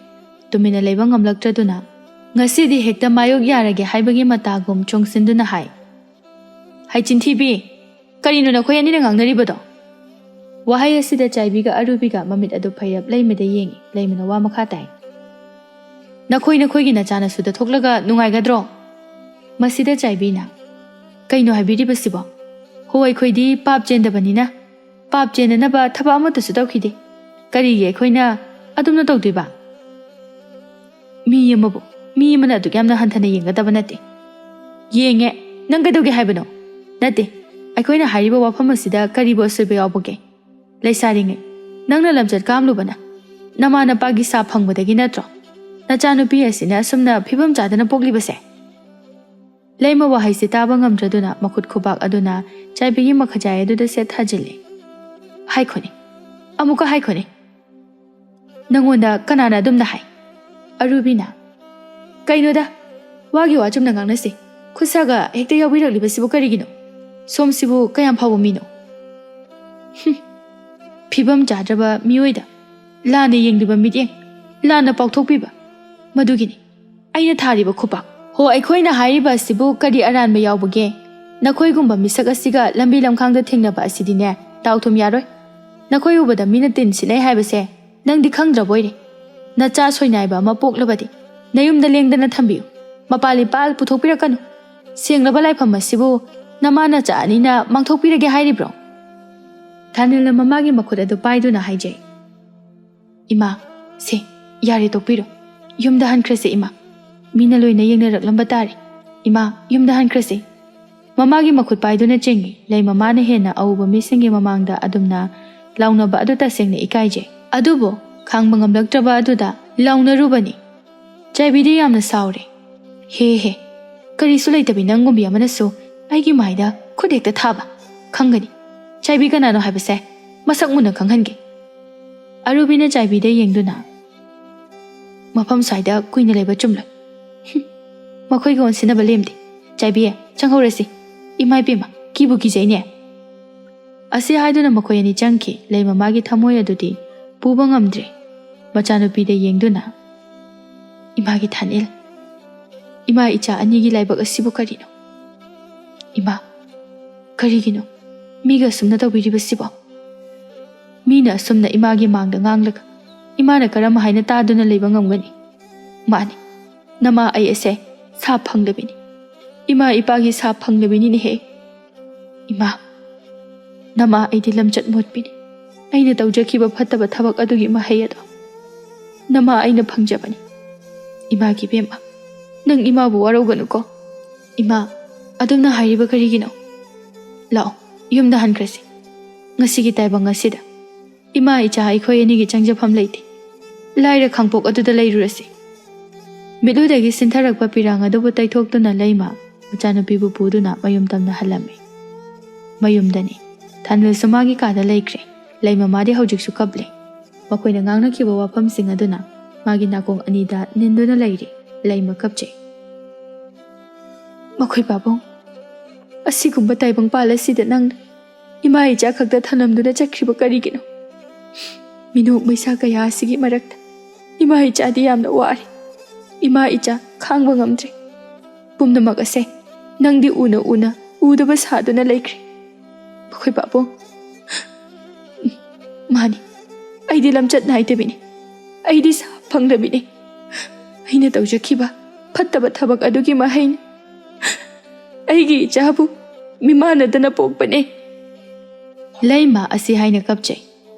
ꯇꯨꯃꯤꯟꯅ ꯂꯩꯕ ꯉꯝꯂꯛꯇ꯭ꯔꯗꯨꯅ, "ꯉꯁꯤꯗꯤ ꯍꯦꯛꯇ ꯃꯥꯌꯣꯛ ꯌꯥꯔꯒꯦ" ꯍꯥꯏꯕꯒꯤ ꯃꯇꯥꯒꯨꯝ ꯆꯣꯡꯁꯤꯟꯗꯨꯅ ꯍꯥꯏ, "ꯍꯩ ꯆꯤꯟꯊꯤꯕꯤ, ꯀꯔꯤꯅꯣ ꯅꯈꯣꯏ ꯑꯅꯤꯅ ꯉꯥꯡꯅꯔꯤꯕꯗꯣ?" ꯋꯥꯍꯩ ꯑꯁꯤꯗ ꯆꯥꯏꯕꯤꯒ ꯑꯔꯨꯕꯤꯒ ꯃꯃꯤꯠ ꯑꯗꯨ ꯐꯩꯔꯞ ꯂꯩꯃꯗ ꯌꯦꯡꯉꯤ꯫ ꯂꯩꯃꯅ ꯋꯥ ꯃꯈꯥ ꯇꯥꯏ, "ꯅꯈꯣꯏ ꯅꯈꯣꯏꯒꯤ ꯅꯆꯥꯅꯁꯨꯗ ꯊꯣꯛꯂꯒ ꯅꯨꯡꯉꯥꯏꯒꯗ꯭ꯔꯣ?" ꯃꯁꯤꯗ ꯆꯥꯏꯕꯤꯅ, "ꯀꯩꯅꯣ ꯍꯥꯏꯕꯤꯔꯤꯕꯁꯤꯕꯣ? ꯍꯣ, ꯑꯩꯈꯣꯏꯗꯤ ꯄꯥꯞ ꯆꯦꯟꯗꯕꯅꯤꯅ ꯄꯥꯞ ꯆꯦꯟꯅꯅꯕ ꯊꯕꯛ ꯑꯃꯠꯇꯁꯨ ꯇꯧꯈꯤꯗꯦ꯫ ꯀꯔꯤꯒꯤ ꯑꯩꯈꯣꯏꯅ ꯑꯗꯨꯝꯅ ꯇꯧꯗꯣꯏꯕ? ꯃꯤ ꯑꯃꯕꯨ ꯃꯤ ꯑꯃꯅ ꯑꯗꯨꯛ ꯌꯥꯝꯅ ꯍꯟꯊꯅ ꯌꯦꯡꯒꯗꯕ ꯅꯠꯇꯦ꯫" "ꯌꯦꯡꯉꯦ, ꯅꯪ ꯀꯩꯗꯧꯒꯦ ꯍꯥꯏꯕꯅꯣ?" "ꯅꯠꯇꯦ, ꯑꯩꯈꯣꯏꯅ ꯍꯥꯏꯔꯤꯕ ꯋꯥꯐꯝ ꯑꯁꯤꯗ ꯀꯔꯤꯕꯨ ꯑꯁꯣꯏꯕ ꯌꯥꯎꯕꯒꯦ? ꯂꯩꯁꯥꯔꯤꯉꯩ ꯅꯪꯅ ꯂꯝꯆꯠ ꯀꯥꯝꯂꯨꯕꯅ ꯅꯃꯥ ꯅꯄꯥꯒꯤ ꯁꯥ ꯐꯪꯕꯗꯒꯤ ꯅꯠꯇ꯭ꯔꯣ ꯅꯆꯥꯅꯨꯄꯤ ꯑꯁꯤꯅ ꯑꯁꯨꯝꯅ ꯐꯤꯕꯝ ꯆꯥꯗꯅ ꯄꯣꯛꯂꯤꯕꯁꯦ?" ꯂꯩꯃ ꯋꯥꯍꯩꯁꯤ ꯇꯥꯕ ꯉꯝꯗ꯭ꯔꯗꯨꯅ ꯃꯈꯨꯠ ꯈꯨꯕꯥꯛ ꯑꯗꯨꯅ ꯆꯥꯏꯕꯤꯒꯤ ꯃꯈꯖꯥꯏ ꯑꯗꯨꯗ ꯁꯦꯠ ꯊꯥꯖꯤꯜꯂꯤ꯫ "ꯍꯥꯏꯈꯣꯅꯦ, ꯑꯃꯨꯛꯀ ꯍꯥꯏꯈꯣꯅꯦ, ꯅꯪꯉꯣꯟꯗ ꯀꯅꯥꯅ ꯑꯗꯨꯝꯅ ꯍꯥꯏ?" ꯑꯔꯨꯕꯤꯅ, "ꯀꯩꯅꯣꯗ, ꯋꯥꯒꯤ ꯋꯥ ꯆꯨꯝꯅ ꯉꯥꯡꯅꯁꯤ꯫ ꯈꯨꯠꯁꯥꯒ ꯍꯦꯛꯇ ꯌꯥꯎꯕꯤꯔꯛꯂꯤꯕꯁꯤꯕꯨ ꯀꯔꯤꯒꯤꯅꯣ? ꯁꯣꯝꯁꯤꯕꯨ ꯀꯌꯥꯝ ꯐꯕ ꯃꯤꯅꯣ?" ꯍꯨꯝ, ꯐꯤꯕꯝ ꯆꯥꯗ꯭ꯔꯕ ꯃꯤꯑꯣꯏꯗ ꯂꯥꯟꯅ ꯌꯦꯡꯂꯤꯕ ꯃꯤꯠꯌꯦꯡ, ꯂꯥꯟꯅ ꯄꯥꯎꯊꯣꯛꯄꯤꯕ, ꯃꯗꯨꯒꯤꯅꯤ ꯑꯩꯅ ꯊꯥꯔꯤꯕ ꯈꯨꯄꯥꯛ꯫ ꯍꯣ, ꯑꯩꯈꯣꯏꯅ ꯍꯥꯏꯔꯤꯕ ꯑꯁꯤꯕꯨ ꯀꯔꯤ ꯑꯔꯥꯟꯕ ꯌꯥꯎꯕꯒꯦ? ꯅꯈꯣꯏꯒꯨꯝꯕ ꯃꯤꯁꯛ ꯑꯁꯤꯒ ꯂꯝꯕꯤ ꯂꯝꯈꯥꯡꯗ ꯊꯦꯡꯅꯕ ꯑꯁꯤꯗꯤꯅꯦ, ꯗꯥꯎ ꯊꯨꯝ ꯌꯥꯔꯣꯏ꯫ ꯅꯈꯣꯏ ꯎꯕꯗ ꯃꯤꯅ ꯇꯤꯟ ꯁꯤꯠꯅꯩ ꯍꯥꯏꯕꯁꯦ ꯅꯪꯗꯤ ꯈꯪꯗ꯭ꯔꯕꯣꯏꯔꯦ? ꯅꯆꯥ ꯁꯣꯏꯅꯥꯏꯕ ꯑꯃ ꯄꯣꯛꯂꯕꯗꯤ ꯅꯌꯨꯝꯗ ꯂꯦꯡꯗꯅ ꯊꯝꯕꯤꯌꯨ꯫ ꯃꯄꯥꯜ ꯏꯄꯥꯜ ꯄꯨꯊꯣꯛꯄꯤꯔꯛꯀꯅꯨ꯫ ꯁꯦꯡꯂꯕ ꯂꯥꯏꯐꯝ ꯑꯁꯤꯕꯨ ꯅꯃꯥ ꯅꯆꯥ ꯑꯅꯤꯅ ꯃꯥꯡꯊꯣꯛꯄꯤꯔꯒꯦ ꯍꯥꯏꯔꯤꯕ꯭ꯔꯣ? ꯊꯥꯅꯤꯜꯅ ꯃꯃꯥꯒꯤ ꯃꯈꯨꯠ ꯑꯗꯨ ꯄꯥꯏꯗꯨꯅ ꯍꯥꯏꯖꯩ꯫ "ꯏꯃꯥ, ꯁꯦ, ꯌꯥꯔꯦ, ꯇꯣꯛꯄꯤꯔꯣ꯫ ꯌꯨꯝꯗ ꯍꯟꯈ꯭ꯔꯁꯦ, ꯏꯃꯥ꯫ ꯃꯤꯅ ꯂꯣꯏꯅ ꯌꯦꯡꯅꯔꯛꯂꯝꯕ ꯇꯥꯔꯦ꯫ ꯏꯃꯥ, ꯌꯨꯝꯗ ꯍꯟꯈ꯭ꯔꯁꯦ꯫" ꯃꯃꯥꯒꯤ ꯃꯈꯨꯠ ꯄꯥꯏꯗꯨꯅ ꯆꯦꯡꯉꯤ꯫ ꯂꯩ ꯃꯃꯥꯅ ꯍꯦꯟꯅ ꯑꯎꯕ ꯃꯤꯁꯤꯡꯒꯤ ꯃꯃꯥꯡꯗ ꯑꯗꯨꯝꯅ ꯂꯥꯎꯅꯕ ꯑꯗꯨ ꯇꯁꯦꯡꯅ ꯏꯀꯥꯏꯖꯩ꯫ ꯑꯗꯨꯕꯨ ꯈꯥꯡꯕ ꯉꯝꯂꯛꯇ꯭ꯔꯕ ꯑꯗꯨꯗ ꯂꯥꯎꯅꯔꯨꯕꯅꯤ꯫ ꯆꯥꯏꯕꯤꯗꯤ ꯌꯥꯝꯅ ꯁꯥꯎꯔꯦ꯫ "ꯍꯦ ꯍꯦ, ꯀꯔꯤꯁꯨ ꯂꯩꯇꯕꯤ ꯅꯪꯒꯨꯝꯕꯤ ꯑꯃꯅꯁꯨ ꯑꯩꯒꯤ ꯃꯥꯏꯗ ꯈꯨꯠ ꯍꯦꯛꯇ ꯊꯥꯕ? ꯈꯪꯒꯅꯤ꯫ ꯆꯥꯏꯕꯤ ꯀꯅꯥꯅꯣ ꯍꯥꯏꯕꯁꯦ ꯃꯁꯛ ꯃꯨꯟꯅ ꯈꯪꯍꯟꯒꯦ꯫ ꯑꯔꯨꯕꯤꯅ ꯆꯥꯏꯕꯤꯗ ꯌꯦꯡꯗꯨꯅ, "ꯃꯐꯝ ꯁ꯭ꯋꯥꯏꯗ ꯀꯨꯏꯅ ꯂꯩꯕ ꯆꯨꯝꯂꯣꯏ꯫ ꯍꯨꯝ, ꯃꯈꯣꯏꯒ ꯑꯣꯟꯁꯤꯟꯅꯕ ꯂꯦꯝꯗꯦ꯫ ꯆꯥꯏꯕꯤ, ꯆꯪꯍꯧꯔꯁꯤ꯫ ꯏꯃꯥ ꯏꯕꯦꯝꯃ, ꯀꯤꯕꯨ ꯀꯤꯖꯩꯅꯦ꯫" ꯑꯁꯤ ꯍꯥꯏꯗꯨꯅ ꯃꯈꯣꯏ ꯑꯅꯤ ꯆꯪꯈꯤ꯫ ꯂꯩꯃ ꯃꯥꯒꯤ ꯊꯃꯣꯏ ꯑꯗꯨꯗꯤ ꯄꯨꯕ ꯉꯝꯗ꯭ꯔꯦ꯫ ꯃꯆꯥꯅꯨꯄꯤꯗ ꯌꯦꯡꯗꯨꯅ, "ꯏꯃꯥꯒꯤ ꯊꯥꯅꯤꯜ, ꯏꯃꯥ ꯏꯆꯥ ꯑꯅꯤꯒꯤ ꯂꯥꯏꯕꯛ ꯑꯁꯤꯕꯨ ꯀꯔꯤꯅꯣ? ꯏꯃꯥ, ꯀꯔꯤꯒꯤꯅꯣ ꯃꯤꯒ ꯑꯁꯨꯝꯅ ꯇꯧꯕꯤꯔꯤꯕꯁꯤꯕꯣ? ꯃꯤꯅ ꯑꯁꯨꯝꯅ ꯏꯃꯥꯒꯤ ꯃꯥꯡꯗ ꯉꯥꯡꯂꯒ ꯏꯃꯥꯅ ꯀꯔꯝ ꯍꯥꯏꯅ ꯇꯥꯗꯨꯅ ꯂꯩꯕ ꯉꯝꯒꯅꯤ? ꯃꯥꯅꯤ, ꯅꯃꯥ ꯑꯩ ꯑꯁꯦ ꯁꯥ ꯐꯪꯗꯕꯤꯅꯤ꯫ ꯏꯃꯥ ꯏꯄꯥꯒꯤ ꯁꯥ ꯐꯪꯗꯕꯤꯅꯤꯅꯦꯍꯦ꯫ ꯏꯃꯥ, ꯅꯃꯥ ꯑꯩꯗꯤ ꯂꯝꯆꯠ ꯃꯣꯠꯄꯤꯅꯤ꯫ ꯑꯩꯅ ꯇꯧꯖꯈꯤꯕ ꯐꯠꯇꯕ ꯊꯕꯛ ꯑꯗꯨꯒꯤ ꯃꯍꯩ ꯑꯗꯣ ꯅꯃꯥ ꯑꯩꯅ ꯐꯪꯖꯕꯅꯤ꯫ ꯏꯃꯥꯒꯤ ꯏꯕꯦꯝꯃ, ꯅꯪ ꯏꯃꯥꯕꯨ ꯋꯥꯔꯧꯒꯅꯨꯀꯣ꯫" "ꯏꯃꯥ, ꯑꯗꯨꯝꯅ ꯍꯥꯏꯔꯤꯕ ꯀꯔꯤꯒꯤꯅꯣ? ꯂꯥꯛꯑꯣ, ꯌꯨꯝꯗ ꯍꯟꯈ꯭ꯔꯁꯤ꯫ ꯉꯁꯤꯒꯤ ꯇꯥꯏꯕꯪ ꯑꯁꯤꯗ ꯏꯃꯥ ꯏꯆꯥ ꯑꯩꯈꯣꯏ ꯑꯅꯤꯒꯤ ꯆꯪꯖꯐꯝ ꯂꯩꯇꯦ꯫ ꯂꯥꯏꯔ ꯈꯥꯡꯄꯣꯛ ꯑꯗꯨꯗ ꯂꯩꯔꯨꯔꯁꯤ꯫" ꯃꯤꯠꯂꯨꯗꯒꯤ ꯁꯤꯟꯊꯔꯛꯄ ꯄꯤꯔꯥꯡ ꯑꯗꯨꯕꯨ ꯇꯩꯊꯣꯛꯇꯨꯅ ꯂꯩꯃ ꯃꯆꯥꯅꯨꯄꯤꯕꯨ ꯄꯨꯗꯨꯅ ꯃꯌꯨꯝ ꯇꯝꯅ ꯍꯜꯂꯝꯃꯤ꯫ ꯃꯌꯨꯝꯗꯅꯤ꯫ ꯊꯥꯅꯤꯜꯁꯨ ꯃꯥꯒꯤ ꯀꯥꯗ ꯂꯩꯈ꯭ꯔꯦ꯫ ꯂꯩꯃ ꯃꯥꯗꯤ ꯍꯧꯖꯤꯛꯁꯨ ꯀꯞꯂꯤ꯫ ꯃꯈꯣꯏꯅ ꯉꯥꯡꯅꯈꯤꯕ ꯋꯥꯐꯝꯁꯤꯡ ꯑꯗꯨꯅ ꯃꯥꯒꯤ ꯅꯥꯀꯣꯡ ꯑꯅꯤꯗ ꯅꯤꯟꯗꯨꯅ ꯂꯩꯔꯤ꯫ ꯂꯩꯃ ꯀꯞꯆꯩ꯫ "ꯃꯈꯣꯏ ꯄꯥꯕꯨꯡ, ꯑꯁꯤꯒꯨꯝꯕ ꯇꯥꯏꯕꯪꯄꯥꯜ ꯑꯁꯤꯗ ꯅꯪꯅ ꯏꯃꯥ ꯏꯆꯥ ꯈꯛꯇ ꯊꯅꯝꯗꯨꯅ ꯆꯠꯈ꯭ꯔꯤꯕ ꯀꯔꯤꯒꯤꯅꯣ? ꯃꯤꯅꯣꯛ ꯃꯩꯁꯥ ꯀꯌꯥ ꯑꯁꯤꯒꯤ ꯃꯔꯛꯇ ꯏꯃꯥ ꯏꯆꯥꯗꯤ ꯌꯥꯝꯅ ꯋꯥꯔꯦ꯫ ꯏꯃꯥ ꯏꯆꯥ ꯈꯥꯡꯕ ꯉꯝꯗ꯭ꯔꯦ꯫ ꯄꯨꯝꯅꯃꯛ ꯑꯁꯦ ꯅꯪꯗꯤ ꯎꯅ ꯎꯅ ꯎꯗꯕ ꯁꯥꯗꯨꯅ ꯂꯩꯈ꯭ꯔꯦ꯫ ꯃꯈꯣꯏ ꯄꯥꯕꯨꯡ, ꯃꯥꯅꯤ, ꯑꯩꯗꯤ ꯂꯝꯆꯠ ꯅꯥꯏꯗꯕꯤꯅꯤ꯫ ꯑꯩꯗꯤ ꯁꯥ ꯐꯪꯗꯕꯤꯅꯤ꯫ ꯑꯩꯅ ꯇꯧꯖꯈꯤꯕ ꯐꯠꯇꯕ ꯊꯕꯛ ꯑꯗꯨꯒꯤ ꯃꯍꯩꯅꯤ꯫ ꯑꯩꯒꯤ ꯏꯆꯥꯕꯨ ꯃꯤꯃꯥꯟꯅꯗꯅ ꯄꯣꯛꯄꯅꯦ꯫" ꯂꯩꯃ ꯑꯁꯤ ꯍꯥꯏꯅ ꯀꯞꯆꯩ꯫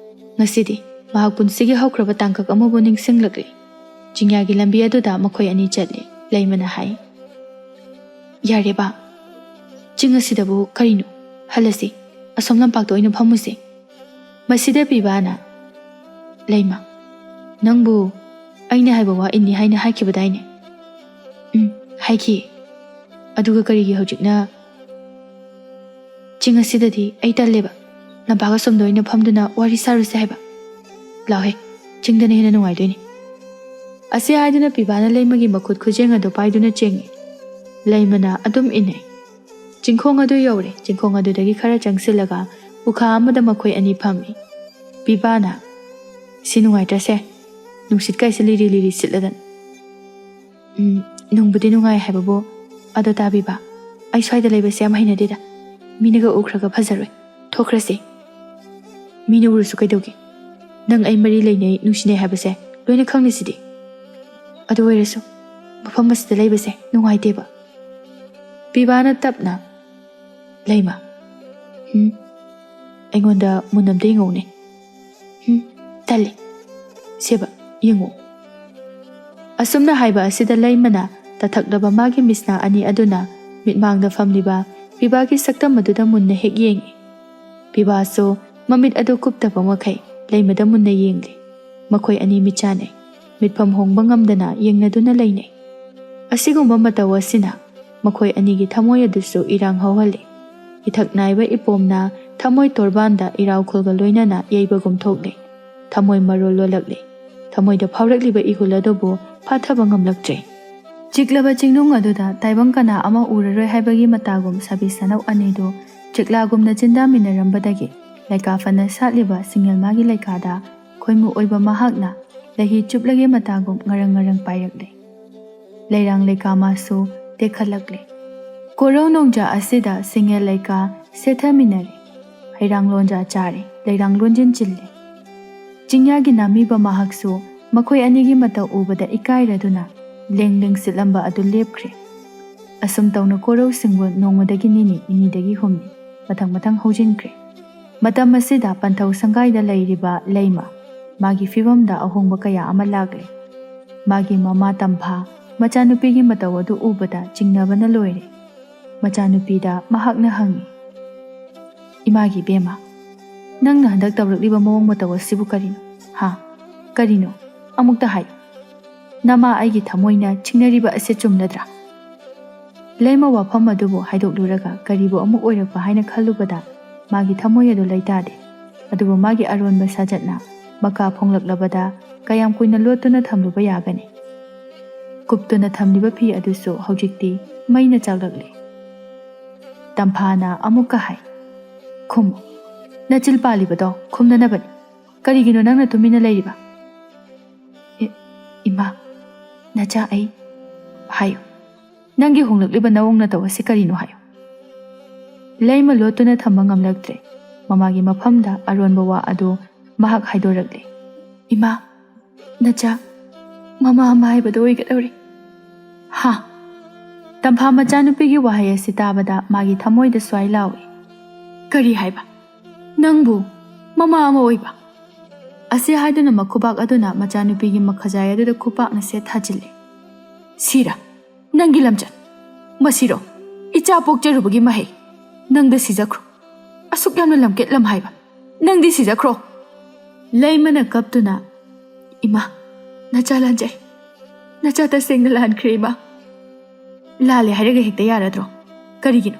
ꯉꯁꯤꯗꯤ ꯃꯍꯥꯛ ꯄꯨꯟꯁꯤꯒꯤ ꯍꯧꯈ꯭ꯔꯕ ꯇꯥꯡꯀꯛ ꯑꯃꯕꯨ ꯅꯤꯡꯁꯤꯡꯂꯛꯂꯤ꯫ ꯆꯤꯡꯌꯥꯒꯤ ꯂꯝꯕꯤ ꯑꯗꯨꯗ ꯃꯈꯣꯏ ꯑꯅꯤ ꯆꯠꯂꯤ꯫ ꯂꯩꯃꯅ ꯍꯥꯏ, "ꯌꯥꯔꯦꯕ, ꯆꯤꯡ ꯑꯁꯤꯗꯕꯨ ꯀꯔꯤꯅꯣ? ꯍꯜꯂꯁꯤ, ꯑꯁꯣꯝ ꯂꯝꯄꯥꯛꯇ ꯑꯣꯏꯅ ꯐꯝꯃꯨꯁꯤ꯫" ꯃꯁꯤꯗ ꯄꯤꯕꯥꯅ, "ꯂꯩꯃ, ꯅꯪꯕꯨ ꯑꯩꯅ ꯍꯥꯏꯕ ꯋꯥ ꯏꯟꯅꯤ ꯍꯥꯏꯅ ꯍꯥꯏꯈꯤꯕꯗꯥꯏꯅꯦ?" "ꯎꯝ, ꯍꯥꯏꯈꯤ꯫" ꯑꯗꯨꯒ ꯀꯔꯤꯒꯤ ꯍꯧꯖꯤꯛꯅ? ꯆꯤꯡ ꯑꯁꯤꯗꯗꯤ ꯑꯩ ꯇꯜꯂꯦꯕ꯫ ꯂꯝꯄꯥꯛ ꯑꯁꯣꯝꯗ ꯑꯣꯏꯅ ꯐꯝꯗꯨꯅ ꯋꯥꯔꯤ ꯁꯥꯔꯨꯁꯦ ꯍꯥꯏꯕ꯫ ꯂꯥꯎꯍꯦ, ꯆꯤꯡꯗꯅ ꯍꯦꯟꯅ ꯅꯨꯡꯉꯥꯏꯗꯣꯏꯅꯤ꯫ ꯑꯁꯤ ꯍꯥꯏꯗꯨꯅ ꯄꯤꯕꯥꯅ ꯂꯩꯃꯒꯤ ꯃꯈꯨꯠ ꯈꯨꯖꯦꯡ ꯑꯗꯨ ꯄꯥꯏꯗꯨꯅ ꯆꯦꯡꯉꯤ꯫ ꯂꯩꯃꯅ ꯑꯗꯨꯝ ꯏꯟꯅꯩ꯫ ꯆꯤꯡꯈꯣꯡ ꯑꯗꯨ ꯌꯧꯔꯦ꯫ ꯆꯤꯡꯈꯣꯡ ꯑꯗꯨꯗꯒꯤ ꯈꯔ ꯆꯪꯁꯤꯜꯂꯒ ꯎꯈꯥ ꯑꯃꯗ ꯃꯈꯣꯏ ꯑꯅꯤ ꯐꯝꯃꯤ꯫ ꯄꯤꯕꯥꯅ, "ꯁꯤ ꯅꯨꯡꯉꯥꯏꯇ꯭ꯔꯁꯦ? ꯅꯨꯡꯁꯤꯠ ꯀꯥꯏꯁꯦ ꯂꯤꯔꯤ ꯂꯤꯔꯤ ꯁꯤꯠꯂꯗꯅ꯫" "ꯎꯝ, ꯅꯨꯡꯕꯨꯗꯤ ꯅꯨꯡꯉꯥꯏ ꯍꯥꯏꯕꯕꯨ꯫ ꯑꯗꯣ ꯇꯥꯕꯤꯕ, ꯑꯩ ꯁ꯭ꯋꯥꯏꯗ ꯂꯩꯕꯁꯦ ꯌꯥꯝ ꯍꯩꯅꯗꯦꯗ꯫ ꯃꯤꯅꯒ ꯎꯈ꯭ꯔꯒ ꯐꯖꯔꯣꯏ꯫ ꯊꯣꯛꯈ꯭ꯔꯁꯦ꯫" "ꯃꯤꯅ ꯎꯔꯁꯨ ꯀꯩꯗꯧꯒꯦ? ꯅꯪ ꯑꯩ ꯃꯔꯤ ꯂꯩꯅꯩ, ꯅꯨꯡꯁꯤꯅꯩ ꯍꯥꯏꯕꯁꯦ ꯂꯣꯏꯅ ꯈꯪꯂꯤꯁꯤꯗꯤ꯫ ꯑꯗꯨ ꯑꯣꯏꯔꯁꯨ ꯃꯐꯝ ꯑꯁꯤꯗ ꯂꯩꯕꯁꯦ ꯅꯨꯡꯉꯥꯏꯇꯦꯕ꯫" ꯄꯤꯕꯥꯅ ꯇꯞꯅ, "ꯂꯩꯃ, ꯍꯨꯝ, ꯑꯩꯉꯣꯟꯗ ꯃꯨꯟꯅ ꯑꯝꯇ ꯌꯦꯡꯉꯧꯅꯦ꯫ ꯍꯨꯝ, ꯇꯜꯂꯦ꯫ ꯁꯦꯕ, ꯌꯦꯡꯉꯣ꯫" ꯑꯁꯨꯝꯅ ꯍꯥꯏꯕ ꯑꯁꯤꯗ ꯂꯩꯃꯅ ꯇꯊꯛꯂꯕ ꯃꯥꯒꯤ ꯃꯤꯠꯁꯅꯥ ꯑꯅꯤ ꯑꯗꯨꯅ ꯃꯤꯠꯃꯥꯡꯗ ꯐꯝꯂꯤꯕ ꯄꯤꯕꯥꯒꯤ ꯁꯛꯇꯝ ꯑꯗꯨꯗ ꯃꯨꯟꯅ ꯍꯦꯛ ꯌꯦꯡꯉꯤ꯫ ꯄꯤꯕꯥꯁꯨ ꯃꯃꯤꯠ ꯑꯗꯨ ꯀꯨꯞꯇꯕ ꯃꯈꯩ ꯂꯩꯃꯗ ꯃꯨꯟꯅ ꯌꯦꯡꯂꯤ꯫ ꯃꯈꯣꯏ ꯑꯅꯤ ꯃꯤꯠ ꯆꯥꯟꯅꯩ꯫ ꯃꯤꯠꯐꯝ ꯍꯣꯡꯕ ꯉꯝꯗꯅ ꯌꯦꯡꯅꯗꯨꯅ ꯂꯩꯅꯩ꯫ ꯑꯁꯤꯒꯨꯝꯕ ꯃꯇꯧ ꯑꯁꯤꯅ ꯃꯈꯣꯏ ꯑꯅꯤꯒꯤ ꯊꯃꯣꯏ ꯑꯗꯨꯁꯨ ꯏꯔꯥꯡ ꯍꯧꯍꯜꯂꯤ꯫ ꯏꯊꯛ ꯅꯥꯏꯕ ꯏꯄꯣꯝꯅ ꯊꯃꯣꯏ ꯇꯣꯔꯕꯥꯟꯗ ꯏꯔꯥꯎꯈꯨꯜꯒ ꯂꯣꯏꯅꯅ ꯌꯩꯕꯒꯨꯝ ꯊꯣꯛꯂꯤ꯫ ꯊꯃꯣꯏ ꯃꯔꯣꯜ ꯂꯣꯜꯂꯛꯂꯤ꯫ ꯊꯃꯣꯏꯗ ꯐꯥꯎꯔꯛꯂꯤꯕ ꯏꯍꯨꯜ ꯑꯗꯨꯕꯨ ꯐꯥꯊꯕ ꯉꯝꯂꯛꯇ꯭ꯔꯦ꯫ ꯆꯤꯛꯂꯕ ꯆꯤꯡꯅꯨꯡ ꯑꯗꯨꯗ ꯇꯥꯏꯕꯪ ꯀꯅꯥ ꯑꯃ ꯎꯔꯔꯣꯏ ꯍꯥꯏꯕꯒꯤ ꯃꯇꯥꯒꯨꯝ ꯁꯥꯕꯤ ꯁꯅꯧ ꯑꯅꯤꯗꯨ ꯆꯤꯛꯂꯥꯒꯨꯝꯅ ꯆꯤꯟꯗꯥꯃꯤꯟꯅꯔꯝꯕꯗꯒꯤ ꯂꯩꯀꯥ ꯐꯅ ꯁꯥꯠꯂꯤꯕ ꯁꯤꯡꯉꯦꯜ ꯃꯥꯒꯤ ꯂꯩꯀꯥꯗ ꯈꯣꯏꯃꯨ ꯑꯣꯏꯕ ꯃꯍꯥꯛꯅ ꯂꯩꯍꯤ ꯆꯨꯞꯂꯒꯦ ꯃꯇꯥꯒꯨꯝ ꯉꯔꯪ ꯉꯔꯪ ꯄꯥꯏꯔꯛꯂꯦ꯫ ꯂꯩꯔꯥꯡ ꯂꯩꯀꯥ ꯃꯥꯁꯨ ꯇꯦꯛꯈꯠꯂꯛꯂꯦ꯫ ꯀꯣꯔꯧ ꯅꯣꯡꯖꯥ ꯑꯁꯤꯗ ꯁꯤꯡꯉꯦꯜ ꯂꯩꯀꯥ ꯁꯦꯠꯊꯃꯤꯟꯅꯔꯦ꯫ ꯍꯩꯔꯥꯡ ꯂꯣꯟꯖꯥ ꯆꯥꯔꯦ, ꯂꯩꯔꯥꯡ ꯂꯣꯟꯖꯤꯟ ꯆꯤꯜꯂꯦ꯫ ꯆꯤꯡꯌꯥꯒꯤ ꯅꯥꯃꯤꯕ ꯃꯍꯥꯛꯁꯨ ꯃꯈꯣꯏ ꯑꯅꯤꯒꯤ ꯃꯇꯧ ꯎꯕꯗ ꯏꯀꯥꯏꯔꯗꯨꯅ ꯂꯦꯡ ꯂꯦꯡ ꯁꯤꯠꯂꯝꯕ ꯑꯗꯨ ꯂꯦꯞꯈ꯭ꯔꯦ꯫ ꯑꯁꯨꯝ ꯇꯧꯅ ꯀꯣꯔꯧꯁꯤꯡꯕꯨ ꯅꯣꯡꯃꯗꯒꯤ ꯅꯤꯅꯤ, ꯅꯤꯅꯤꯗꯒꯤ ꯍꯨꯝꯅꯤ, ꯃꯊꯪ ꯃꯊꯪ ꯍꯧꯖꯤꯟꯈ꯭ꯔꯦ꯫ ꯃꯇꯝ ꯑꯁꯤꯗ ꯄꯟꯊꯧ ꯁꯪꯒꯥꯏꯗ ꯂꯩꯔꯤꯕ ꯂꯩꯃ, ꯃꯥꯒꯤ ꯐꯤꯕꯝꯗ ꯑꯍꯣꯡꯕ ꯀꯌꯥ ꯑꯃ ꯂꯥꯛꯂꯦ꯫ ꯃꯥꯒꯤ ꯃꯃꯥ ꯇꯝꯐꯥ ꯃꯆꯥꯅꯨꯄꯤꯒꯤ ꯃꯇꯧ ꯑꯗꯨ ꯎꯕꯗ ꯆꯤꯡꯅꯕꯅ ꯂꯣꯏꯔꯦ꯫ ꯃꯆꯥꯅꯨꯄꯤꯗ ꯃꯍꯥꯛꯅ ꯍꯪꯉꯤ, "ꯏꯃꯥꯒꯤ ꯏꯕꯦꯝꯃ, ꯅꯪꯅ ꯍꯟꯗꯛ ꯇꯧꯔꯛꯂꯤꯕ ꯃꯑꯣꯡ ꯃꯇꯧ ꯑꯁꯤꯕꯨ ꯀꯔꯤꯅꯣ? ꯍꯥ? ꯀꯔꯤꯅꯣ? ꯑꯃꯨꯛꯇ ꯍꯥꯏꯌꯨ꯫ ꯅꯃꯥ ꯑꯩꯒꯤ ꯊꯃꯣꯏꯅ ꯆꯤꯡꯅꯔꯤꯕ ꯑꯁꯤ ꯆꯨꯝꯂꯗ꯭ꯔꯥ?" ꯂꯩꯃ ꯋꯥꯐꯝ ꯑꯗꯨꯕꯨ ꯍꯥꯏꯗꯣꯛꯂꯨꯔꯒ ꯀꯔꯤꯕꯨ ꯑꯃꯨꯛ ꯑꯣꯏꯔꯛꯄ ꯍꯥꯏꯅ ꯈꯜꯂꯨꯕꯗ ꯃꯥꯒꯤ ꯊꯃꯣꯏ ꯑꯗꯨ ꯂꯩꯇꯥꯗꯦ꯫ ꯑꯗꯨꯕꯨ ꯃꯥꯒꯤ ꯑꯔꯣꯟꯕ ꯁꯥꯖꯠꯅ ꯃꯀꯥ ꯐꯣꯡꯂꯛꯂꯕꯗ ꯀꯌꯥꯝ ꯀꯨꯏꯅ ꯂꯣꯠꯇꯨꯅ ꯊꯝꯂꯨꯕ ꯌꯥꯒꯅꯤ? ꯀꯨꯞꯇꯨꯅ ꯊꯝꯂꯤꯕ ꯐꯤ ꯑꯗꯨꯁꯨ ꯍꯧꯖꯤꯛꯇꯤ ꯃꯩꯅ ꯆꯥꯛꯂꯛꯂꯦ꯫ ꯇꯝꯐꯥꯅ ꯑꯃꯨꯛꯀ ꯍꯥꯏ, "ꯈꯨꯝꯃꯨ, ꯅꯆꯤꯜ ꯄꯥꯜꯂꯤꯕꯗꯣ ꯈꯨꯝꯅꯅꯕꯅꯤ꯫ ꯀꯔꯤꯒꯤꯅꯣ ꯅꯪꯅ ꯇꯨꯃꯤꯟꯅ ꯂꯩꯔꯤꯕ?" "ꯏ-, ꯏꯃꯥ, ꯅꯆꯥ ꯑꯩ ꯍꯥꯏꯌꯨ꯫ ꯅꯪꯒꯤ ꯍꯣꯡꯂꯛꯂꯤꯕ ꯅꯑꯣꯡ ꯅꯇꯧ ꯑꯁꯤ ꯀꯔꯤꯅꯣ ꯍꯥꯏꯌꯨ꯫" ꯂꯩꯃ ꯂꯣꯠꯇꯨꯅ ꯊꯝꯕ ꯉꯝꯂꯛꯇ꯭ꯔꯦ꯫ ꯃꯃꯥꯒꯤ ꯃꯐꯝꯗ ꯑꯔꯣꯟꯕ ꯋꯥ ꯑꯗꯨ ꯃꯍꯥꯛ ꯍꯥꯏꯗꯣꯔꯛꯂꯦ꯫ "ꯏꯃꯥ, ꯅꯆꯥ, ꯃꯃꯥ ꯑꯃ ꯍꯥꯏꯕꯗꯣ ꯑꯣꯏꯒꯗꯧꯔꯦ꯫" "ꯍꯥ?" ꯇꯝꯐꯥ ꯃꯆꯥꯅꯨꯄꯤꯒꯤ ꯋꯥꯍꯩ ꯑꯁꯤ ꯇꯥꯕꯗ ꯃꯥꯒꯤ ꯊꯃꯣꯏꯗ ꯁ꯭ꯋꯥꯏ ꯂꯥꯎꯏ꯫ "ꯀꯔꯤ ꯍꯥꯏꯕ? ꯅꯪꯕꯨ ꯃꯃꯥ ꯑꯃ ꯑꯣꯏꯕ?" ꯑꯁꯤ ꯍꯥꯏꯗꯨꯅ ꯃꯈꯨꯕꯥꯛ ꯑꯗꯨꯅ ꯃꯆꯥꯅꯨꯄꯤꯒꯤ ꯃꯈꯖꯥꯏ ꯑꯗꯨꯗ ꯈꯨꯄꯥꯛꯅ ꯁꯦꯠ ꯊꯥꯖꯤꯜꯂꯦ꯫ "ꯁꯤꯔꯥ, ꯅꯪꯒꯤ ꯂꯝꯆꯠ꯫ ꯃꯁꯤꯔꯣ, ꯏꯆꯥ ꯄꯣꯛꯆꯔꯨꯕꯒꯤ ꯃꯍꯩ꯫ ꯅꯪꯗ ꯁꯤꯖꯈ꯭ꯔꯣ꯫ ꯑꯁꯨꯛ ꯌꯥꯝꯅ ꯂꯝꯀꯦꯠ ꯂꯝ ꯍꯥꯏꯕ꯫ ꯅꯪꯗꯤ ꯁꯤꯖꯈ꯭ꯔꯣ꯫" ꯂꯩꯃꯅ ꯀꯞꯇꯨꯅ, "ꯏꯃꯥ, ꯅꯆꯥ ꯂꯥꯟꯖꯩ꯫ ꯅꯆꯥ ꯇꯁꯦꯡꯅ ꯂꯥꯟꯈ꯭ꯔꯦ, ꯏꯃꯥ꯫" "ꯂꯥꯜꯂꯦ ꯍꯥꯏꯔꯒ ꯍꯦꯛꯇ ꯌꯥꯔꯗ꯭ꯔꯣ? ꯀꯔꯤꯒꯤꯅꯣ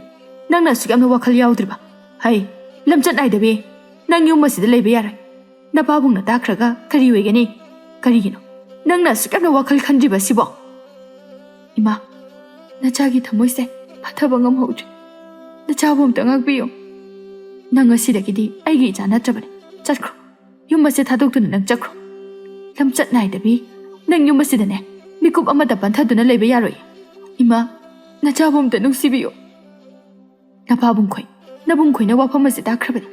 ꯅꯪꯅ ꯑꯁꯨꯛ ꯌꯥꯝꯅ ꯋꯥꯈꯜ ꯌꯥꯎꯗ꯭ꯔꯤꯕ? ꯍꯩ, ꯂꯝꯆꯠ ꯅꯥꯏꯗꯕꯤ, ꯅꯪ ꯌꯨꯝ ꯑꯁꯤꯗ ꯂꯩꯕ ꯌꯥꯔꯣꯏ꯫ ꯅꯄꯥꯕꯨꯡꯅ ꯇꯥꯈ꯭ꯔꯒ ꯀꯔꯤ ꯑꯣꯏꯒꯅꯤ? ꯀꯔꯤꯒꯤꯅꯣ ꯅꯪꯅ ꯑꯁꯨꯛ ꯌꯥꯝꯅ ꯋꯥꯈꯜ ꯈꯟꯗ꯭ꯔꯤꯕ ꯑꯁꯤꯕꯣ?" "ꯏꯃꯥ, ꯅꯆꯥꯒꯤ ꯊꯃꯣꯏꯁꯦ ꯐꯊꯕ ꯉꯝꯍꯧꯗ꯭ꯔꯦ꯫ ꯅꯆꯥꯕꯨ ꯑꯝꯇ ꯉꯥꯛꯄꯤꯌꯨ꯫ ꯅꯪ ꯉꯁꯤꯗꯒꯤꯗꯤ ꯑꯩꯒꯤ ꯏꯆꯥ ꯅꯠꯇ꯭ꯔꯕꯅꯤ꯫ ꯆꯠꯈ꯭ꯔꯣ꯫ ꯌꯨꯝ ꯑꯁꯦ ꯊꯥꯗꯣꯛꯇꯨꯅ ꯅꯪ ꯆꯠꯈ꯭ꯔꯣ꯫ ꯂꯝꯆꯠ ꯅꯥꯏꯗꯕꯤ, ꯅꯪ ꯌꯨꯝ ꯑꯁꯤꯗꯅꯦ ꯃꯤꯀꯨꯞ ꯑꯃꯇ ꯄꯟꯊꯗꯨꯅ ꯂꯩꯕ ꯌꯥꯔꯣꯏ꯫ ꯏꯃꯥ, ꯅꯆꯥꯕꯨ ꯑꯝꯇ ꯅꯨꯡꯁꯤꯕꯤꯌꯨ꯫" "ꯅꯄꯥꯕꯨꯡ ꯈꯣꯏ, ꯅꯕꯨꯡ ꯈꯣꯏꯅ ꯋꯥꯐꯝ ꯑꯁꯤ ꯇꯥꯈ꯭ꯔꯕꯅꯤ꯫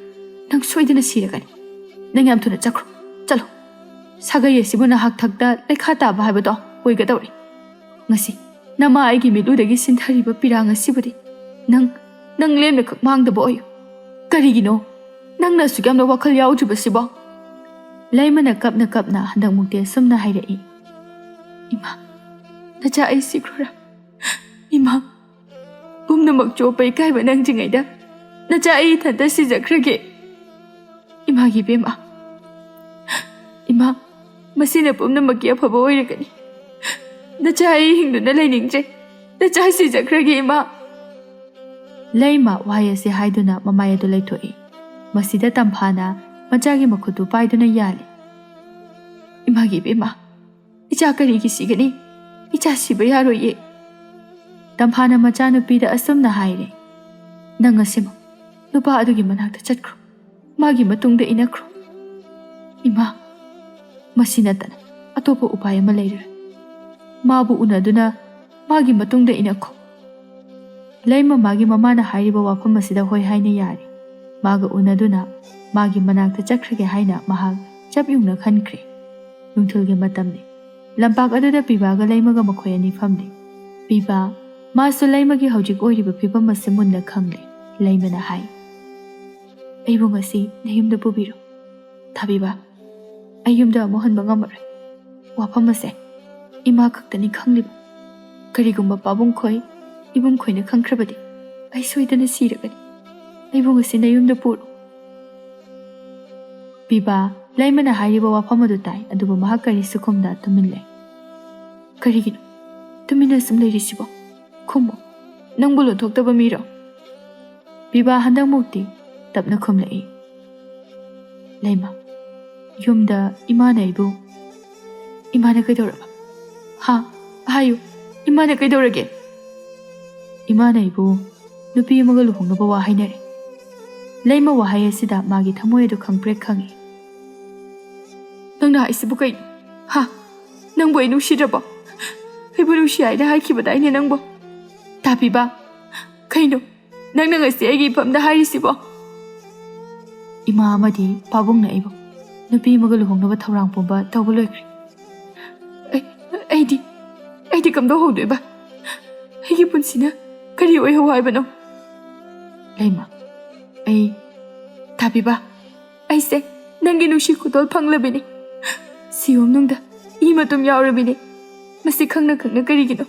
ꯅꯪ ꯁꯣꯏꯗꯅ ꯁꯤꯔꯒꯅꯤ꯫ ꯅꯪ ꯌꯥꯝ ꯊꯨꯅ ꯆꯠꯈ꯭ꯔꯣ, ꯆꯠꯂꯣ꯫ ꯁꯥꯒꯩ ꯑꯁꯤꯕꯨ ꯅꯍꯥꯛ ꯊꯛꯇ ꯂꯩꯈꯥ ꯇꯥꯕ ꯍꯥꯏꯕꯗꯣ ꯑꯣꯏꯒꯗꯧꯔꯦ꯫ ꯉꯁꯤ ꯅꯃꯥ ꯑꯩꯒꯤ ꯃꯤꯠꯂꯨꯗꯒꯤ ꯁꯤꯟꯊꯔꯤꯕ ꯄꯤꯔꯥꯡ ꯑꯁꯤꯕꯨꯗꯤ ꯅꯪ, ꯅꯪ ꯂꯦꯝꯅ ꯈꯛ ꯃꯥꯡꯗꯕ ꯑꯣꯏꯌꯨ꯫ ꯀꯔꯤꯒꯤꯅꯣ ꯅꯪꯅ ꯑꯁꯨꯛ ꯌꯥꯝꯅ ꯋꯥꯈꯜ ꯌꯥꯎꯗ꯭ꯔꯤꯕꯁꯤꯕꯣ?" ꯂꯩꯃꯅ ꯀꯞꯅ ꯀꯞꯅ ꯍꯟꯗꯛꯃꯨꯛꯇꯤ ꯑꯁꯨꯝꯅ ꯍꯥꯏꯔꯛꯏ, "ꯏꯃꯥ, ꯅꯆꯥ ꯑꯩ ꯁꯤꯈ꯭ꯔꯣꯔꯥ? ꯏꯃꯥ, ꯄꯨꯝꯅꯃꯛ ꯆꯣꯞꯄ ꯏꯀꯥꯏꯕ ꯅꯪꯗ꯭ꯔꯤꯉꯩꯗ ꯅꯆꯥ ꯑꯩ ꯏꯊꯟꯇ ꯁꯤꯖꯈ꯭ꯔꯒꯦ꯫ ꯏꯃꯥꯒꯤ ꯏꯕꯦꯝꯃ, ꯏꯃꯥ, ꯃꯁꯤꯅ ꯄꯨꯝꯅꯃꯛꯀꯤ ꯑꯐꯕ ꯑꯣꯏꯔꯒꯅꯤ꯫ ꯅꯆꯥ ꯑꯩ ꯍꯤꯡꯗꯨꯅ ꯂꯩꯅꯤꯡꯗ꯭ꯔꯦ꯫ ꯅꯆꯥ ꯁꯤꯖꯈ꯭ꯔꯒꯦ, ꯏꯃꯥ!" ꯂꯩꯃ ꯋꯥꯍꯩ ꯑꯁꯤ ꯍꯥꯏꯗꯨꯅ ꯃꯃꯥꯏ ꯑꯗꯨ ꯂꯩꯊꯣꯛꯏ꯫ ꯃꯁꯤꯗ ꯇꯝꯐꯥꯅ ꯃꯆꯥꯒꯤ ꯃꯈꯨꯠꯇꯨ ꯄꯥꯏꯗꯨꯅ ꯌꯥꯜꯂꯤ꯫ "ꯏꯃꯥꯒꯤ ꯏꯕꯦꯝꯃ, ꯏꯆꯥ ꯀꯔꯤꯒꯤ ꯁꯤꯒꯅꯤ? ꯏꯆꯥ ꯁꯤꯕ ꯌꯥꯔꯣꯏꯌꯦ!" ꯇꯝꯐꯥꯅ ꯃꯆꯥꯅꯨꯄꯤꯗ ꯑꯁꯨꯝꯅ ꯍꯥꯏꯔꯦ, "ꯅꯪ ꯉꯁꯤꯃꯛ ꯅꯨꯄꯥ ꯑꯗꯨꯒꯤ ꯃꯅꯥꯛꯇ ꯆꯠꯈ꯭ꯔꯣ꯫ ꯃꯥꯒꯤ ꯃꯇꯨꯡꯗ ꯏꯟꯅꯈ꯭ꯔꯣ꯫ ꯏꯃꯥ, ꯃꯁꯤ ꯅꯠꯇꯅ ꯑꯇꯣꯞꯄ ꯎꯄꯥꯏ ꯑꯃ ꯂꯩꯔꯣꯏ꯫ ꯃꯥꯕꯨ ꯎꯅꯗꯨꯅ ꯃꯥꯒꯤ ꯃꯇꯨꯡꯗ ꯏꯟꯅꯈꯣ꯫" ꯂꯩꯃ ꯃꯥꯒꯤ ꯃꯃꯥꯅ ꯍꯥꯏꯔꯤꯕ ꯋꯥꯐꯝ ꯑꯁꯤꯗ ꯍꯣꯏ ꯍꯥꯏꯅ ꯌꯥꯔꯦ꯫ ꯃꯥꯒ ꯎꯅꯗꯨꯅ ꯃꯥꯒꯤ ꯃꯅꯥꯛꯇ ꯆꯠꯈ꯭ꯔꯒꯦ ꯍꯥꯏꯅ ꯃꯍꯥꯛ ꯆꯞ ꯌꯨꯡꯅ ꯈꯟꯈ꯭ꯔꯦ꯫ ꯅꯨꯡꯊꯤꯜꯒꯤ ꯃꯇꯝꯅꯤ꯫ ꯂꯝꯄꯥꯛ ꯑꯗꯨꯗ ꯄꯤꯕꯥꯒ ꯂꯩꯃꯒ ꯃꯈꯣꯏ ꯑꯅꯤ ꯐꯝꯂꯤ꯫ ꯄꯤꯕꯥ, ꯃꯥꯁꯨ ꯂꯩꯃꯒꯤ ꯍꯧꯖꯤꯛ ꯑꯣꯏꯔꯤꯕ ꯐꯤꯕꯝ ꯑꯁꯤ ꯃꯨꯟꯅ ꯈꯪꯂꯤ꯫ ꯂꯩꯃꯅ ꯍꯥꯏ, "ꯑꯩꯕꯨ ꯉꯁꯤ ꯅꯌꯨꯝꯗ ꯄꯨꯕꯤꯔꯣ꯫ ꯊꯥꯕꯤꯕꯥ, ꯑꯩ ꯌꯨꯝꯗ ꯑꯃꯨꯛ ꯍꯟꯕ ꯉꯝꯃꯔꯣꯏ꯫ ꯋꯥꯐꯝ ꯑꯁꯦ ꯏꯃꯥ ꯈꯛꯇꯅꯤ ꯈꯪꯂꯤꯕ꯫ ꯀꯔꯤꯒꯨꯝꯕ ꯄꯥꯕꯨꯡ ꯈꯣꯏ, ꯏꯕꯨꯡ ꯈꯣꯏꯅ ꯈꯪꯈ꯭ꯔꯕꯗꯤ ꯑꯩ ꯁꯣꯏꯗꯅ ꯁꯤꯔꯒꯅꯤ꯫ ꯑꯩꯕꯨ ꯉꯁꯤ ꯅꯌꯨꯝꯗ ꯄꯨꯔꯣ꯫" ꯄꯤꯕꯥ, ꯂꯩꯃꯅ ꯍꯥꯏꯔꯤꯕ ꯋꯥꯐꯝ ꯑꯗꯨ ꯇꯥꯏ, ꯑꯗꯨꯕꯨ ꯃꯍꯥꯛ ꯀꯔꯤꯁꯨ ꯈꯨꯝꯗ ꯇꯨꯃꯤꯟ ꯂꯩ꯫ "ꯀꯔꯤꯒꯤꯅꯣ ꯇꯨꯃꯤꯟꯅ ꯁꯨꯝ ꯂꯩꯔꯤꯁꯤꯕꯣ? ꯈꯨꯝꯃꯣ, ꯅꯪꯕꯨ ꯂꯣꯟꯊꯣꯛꯇꯕ ꯃꯤꯔꯣ?" ꯄꯤꯕꯥ ꯍꯟꯗꯛꯃꯨꯛꯇꯤ ꯇꯞꯅ ꯈꯨꯝꯂꯛꯏ꯫ "ꯂꯩꯃ, ꯌꯨꯝꯗ ꯏꯃꯥꯅ ꯑꯩꯕꯨ..." "ꯏꯃꯥꯅ ꯀꯩꯗꯧꯔꯕ? ꯍꯥ? ꯍꯥꯏꯌꯨ, ꯏꯃꯥꯅ ꯀꯩꯗꯧꯔꯒꯦ?" "ꯏꯃꯥꯅ ꯑꯩꯕꯨ ꯅꯨꯄꯤ ꯑꯃꯒ ꯂꯨꯍꯣꯡꯅꯕ ꯋꯥ ꯍꯥꯏꯅꯔꯦ꯫" ꯂꯩꯃ ꯋꯥꯍꯩ ꯑꯁꯤꯗ ꯃꯥꯒꯤ ꯊꯃꯣꯏ ꯑꯗꯨ ꯈꯪꯄ꯭ꯔꯦꯛ ꯈꯪꯉꯤ꯫ "ꯅꯪꯅ ꯍꯥꯏꯁꯤꯕꯨ ꯀꯩꯅꯣ? ꯍꯥ? ꯅꯪꯕꯨ ꯑꯩ ꯅꯨꯡꯁꯤꯗ꯭ꯔꯕꯣ? ꯑꯩꯕꯨ ꯅꯨꯡꯁꯤ ꯍꯥꯏꯅ ꯍꯥꯏꯈꯤꯕꯗꯥꯏꯅꯦ ꯅꯪꯕꯨ? ꯇꯥꯕꯤꯕ, ꯀꯩꯅꯣ ꯅꯪꯅ ꯉꯁꯤ ꯑꯩꯒꯤ ꯏꯐꯝꯗ ꯍꯥꯏꯔꯤꯁꯤꯕꯣ?" "ꯏꯃꯥ ꯑꯃꯗꯤ ꯄꯥꯕꯨꯡꯅ ꯑꯩꯕꯨ ꯅꯨꯄꯤ ꯑꯃꯒ ꯂꯨꯍꯣꯡꯅꯕ ꯊꯧꯔꯥꯡ ꯄꯨꯝꯕ ꯇꯧꯕ ꯂꯣꯏꯈ꯭ꯔꯦ꯫ ꯑꯩ, ꯑꯩꯗꯤ, ꯑꯩꯗꯤ ꯀꯝꯗꯧꯍꯧꯗꯣꯏꯕ? ꯑꯩꯒꯤ ꯄꯨꯟꯁꯤꯅ ꯀꯔꯤ ꯑꯣꯏꯍꯧ ꯍꯥꯏꯕꯅꯣ?" "ꯂꯩꯃ, ꯑꯩ..." "ꯇꯥꯕꯤꯕ, ꯑꯩꯁꯦ ꯅꯪꯒꯤ ꯅꯨꯡꯁꯤ ꯈꯨꯗꯣꯜ ꯐꯪꯂꯕꯤꯅꯤ꯫ ꯁꯤꯌꯣꯝꯅꯨꯡꯗ ꯏ ꯃꯇꯨꯝ ꯌꯥꯎꯔꯕꯤꯅꯤ꯫ ꯃꯁꯤ ꯈꯪꯅ ꯈꯪꯅ ꯀꯔꯤꯒꯤꯅꯣ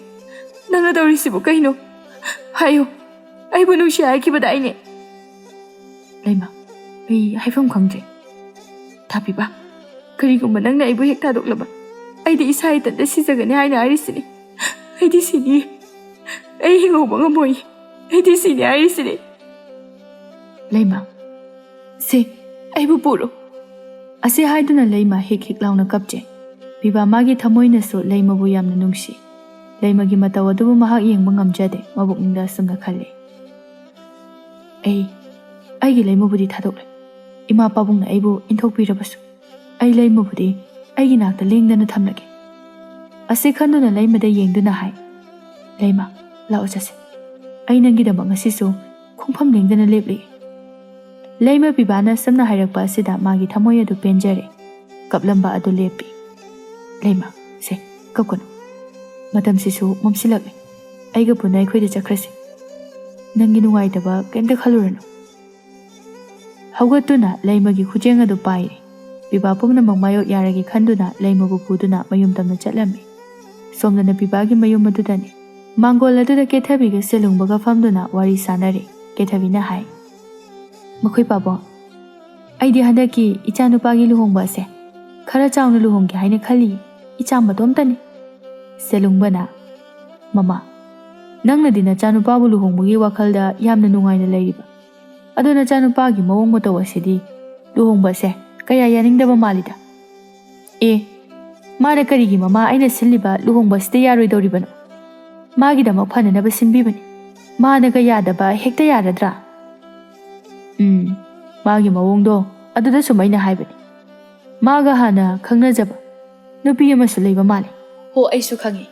ꯅꯪꯅ ꯇꯧꯔꯤꯁꯤꯕꯨ? ꯀꯩꯅꯣ? ꯍꯥꯏꯌꯨ, ꯑꯩꯕꯨ ꯅꯨꯡꯁꯤ ꯍꯥꯏꯈꯤꯕꯗꯥꯏꯅꯦ?" "ꯂꯩꯃ, ꯑꯩ ꯍꯥꯏꯐꯝ ꯈꯪꯗ꯭ꯔꯦ꯫" "ꯇꯥꯕꯤꯕ, ꯀꯔꯤꯒꯨꯝꯕ ꯅꯪꯅ ꯑꯩꯕꯨ ꯍꯦꯛ ꯊꯥꯗꯣꯛꯂꯕ, ꯑꯩꯗꯤ ꯏꯁꯥ ꯏꯊꯟꯇ ꯁꯤꯖꯒꯅꯤ ꯍꯥꯏꯅ ꯍꯥꯏꯔꯤꯁꯤꯅꯤ꯫ ꯑꯩꯗꯤ ꯁꯤꯅꯤ꯫" ꯑꯩ ꯍꯤꯡꯍꯧꯕ ꯉꯝꯃꯣꯏ꯫ ꯑꯩꯗꯤ ꯁꯤꯅꯤ ꯍꯥꯏꯔꯤꯁꯤꯅꯤ꯫ "ꯂꯩꯃ, ꯁꯦ, ꯑꯩꯕꯨ ꯄꯨꯔꯣ꯫" ꯑꯁꯤ ꯍꯥꯏꯗꯨꯅ ꯂꯩꯃ ꯍꯤꯛ ꯍꯤꯛ ꯂꯥꯎꯅ ꯀꯞꯆꯩ꯫ ꯄꯤꯕꯥ ꯃꯥꯒꯤ ꯊꯃꯣꯏꯅꯁꯨ ꯂꯩꯃꯕꯨ ꯌꯥꯝꯅ ꯅꯨꯡꯁꯤ꯫ ꯂꯩꯃꯒꯤ ꯃꯇꯧ ꯑꯗꯨꯕꯨ ꯃꯍꯥꯛ ꯌꯦꯡꯕ ꯉꯝꯖꯗꯦ꯫ ꯃꯕꯨꯛꯅꯤꯡꯗ ꯑꯁꯨꯝꯅ ꯈꯜꯂꯤ, "ꯑꯩ, ꯑꯩꯒꯤ ꯂꯩꯃꯕꯨꯗꯤ ꯊꯥꯗꯣꯛꯂꯦ꯫ ꯏꯃꯥ ꯄꯥꯕꯨꯡꯅ ꯑꯩꯕꯨ ꯏꯟꯊꯣꯛꯄꯤꯔꯕꯁꯨ, ꯑꯩ ꯂꯩꯃꯕꯨꯗꯤ ꯑꯩꯒꯤ ꯅꯥꯛꯇ ꯂꯦꯡꯗꯅ ꯊꯝꯂꯒꯦ꯫" ꯑꯁꯤ ꯈꯟꯗꯨꯅ ꯂꯩꯃꯗ ꯌꯦꯡꯗꯨꯅ ꯍꯥꯏ, "ꯂꯩꯃ, ꯂꯥꯛꯑꯣ ꯆꯠꯁꯦ꯫ ꯑꯩ ꯅꯪꯒꯤꯗꯃꯛ ꯉꯁꯤꯁꯨ ꯈꯣꯡꯐꯝ ꯂꯦꯡꯗꯅ ꯂꯦꯞꯂꯤ꯫" ꯂꯩꯃ ꯄꯤꯕꯥꯅ ꯑꯁꯨꯝꯅ ꯍꯥꯏꯔꯛꯄ ꯑꯁꯤꯗ ꯃꯥꯒꯤ ꯊꯃꯣꯏ ꯑꯗꯨ ꯄꯦꯟꯖꯔꯦ꯫ ꯀꯞꯂꯝꯕ ꯑꯗꯨ ꯂꯦꯞꯄꯤ꯫ "ꯂꯩꯃ, ꯁꯦ, ꯀꯞꯀꯅꯨ꯫ ꯃꯇꯝꯁꯤꯁꯨ ꯃꯝꯁꯤꯜꯂꯛꯂꯦ꯫ ꯑꯩꯒ ꯄꯨꯟꯅ ꯑꯩꯈꯣꯏꯗ ꯆꯠꯈ꯭ꯔꯁꯤ꯫ ꯅꯪꯒꯤ ꯅꯨꯡꯉꯥꯏꯇꯕ ꯀꯔꯤꯝꯇ ꯈꯜꯂꯨꯔꯅꯨ꯫" ꯍꯧꯒꯠꯇꯨꯅ ꯂꯩꯃꯒꯤ ꯈꯨꯖꯦꯡ ꯑꯗꯨ ꯄꯥꯏꯔꯦ꯫ ꯄꯤꯕꯥ ꯄꯨꯝꯅꯃꯛ ꯃꯥꯌꯣꯛ ꯌꯥꯔꯒꯦ ꯈꯟꯗꯨꯅ ꯂꯩꯃꯕꯨ ꯄꯨꯗꯨꯅ ꯃꯌꯨꯝ ꯇꯝꯅ ꯆꯠꯂꯝꯃꯤ꯫ ꯁꯣꯝꯗꯅ ꯄꯤꯕꯥꯒꯤ ꯃꯌꯨꯝ ꯑꯗꯨꯗꯅꯤ꯫ ꯃꯥꯡꯒꯣꯜ ꯑꯗꯨꯗ ꯀꯦꯊꯕꯤꯒ ꯁꯦꯂꯨꯡꯕꯒ ꯐꯝꯗꯨꯅ ꯋꯥꯔꯤ ꯁꯥꯟꯅꯔꯤ꯫ ꯀꯦꯊꯕꯤꯅ ꯍꯥꯏ, "ꯃꯈꯣꯏ ꯄꯥꯕꯨꯡ, ꯑꯩꯗꯤ ꯍꯟꯗꯛꯀꯤ ꯏꯆꯥꯅꯨꯄꯥꯒꯤ ꯂꯨꯍꯣꯡꯕ ꯑꯁꯦ ꯈꯔ ꯆꯥꯎꯅ ꯂꯨꯍꯣꯡꯒꯦ ꯍꯥꯏꯅ ꯈꯜꯂꯤ꯫ ꯏꯆꯥ ꯃꯇꯣꯝꯇꯅꯤ꯫" ꯁꯦꯂꯨꯡꯕꯅ, "ꯃꯃꯥ, ꯅꯪꯅꯗꯤ ꯅꯆꯥꯅꯨꯄꯥꯕꯨ ꯂꯨꯍꯣꯡꯕꯒꯤ ꯋꯥꯈꯜꯗ ꯌꯥꯝꯅ ꯅꯨꯡꯉꯥꯏꯅ ꯂꯩꯔꯤꯕ꯫ ꯑꯗꯣ ꯅꯆꯥꯅꯨꯄꯥꯒꯤ ꯃꯑꯣꯡ ꯃꯇꯧ ꯑꯁꯤꯗꯤ ꯂꯨꯍꯣꯡꯕꯁꯦ ꯀꯌꯥ ꯌꯥꯅꯤꯡꯗꯕ ꯃꯥꯜꯂꯤꯗ꯫" "ꯑꯦ, ꯃꯥꯅ ꯀꯔꯤꯒꯤ ꯃꯃꯥ ꯑꯩꯅ ꯁꯤꯜꯂꯤꯕ ꯂꯨꯍꯣꯡꯕꯁꯤꯗ ꯌꯥꯔꯣꯏꯗꯧꯔꯤꯕꯅꯣ? ꯃꯥꯒꯤꯗꯃꯛ ꯐꯅꯅꯕ ꯁꯤꯟꯕꯤꯕꯅꯤ꯫ ꯃꯥꯅꯒ ꯌꯥꯗꯕ ꯍꯦꯛꯇ ꯌꯥꯔꯗ꯭ꯔꯥ?" "ꯎꯝ, ꯃꯥꯒꯤ ꯃꯑꯣꯡꯗꯣ ꯑꯗꯨꯗ ꯁꯨꯝ ꯑꯩꯅ ꯍꯥꯏꯕꯅꯤ꯫ ꯃꯥꯒ ꯍꯥꯟꯅ ꯈꯪꯅꯖꯕ ꯅꯨꯄꯤ ꯑꯃꯁꯨ ꯂꯩꯕ ꯃꯥꯜꯂꯤ꯫" "ꯍꯣ, ꯑꯩꯁꯨ ꯈꯪꯉꯤ꯫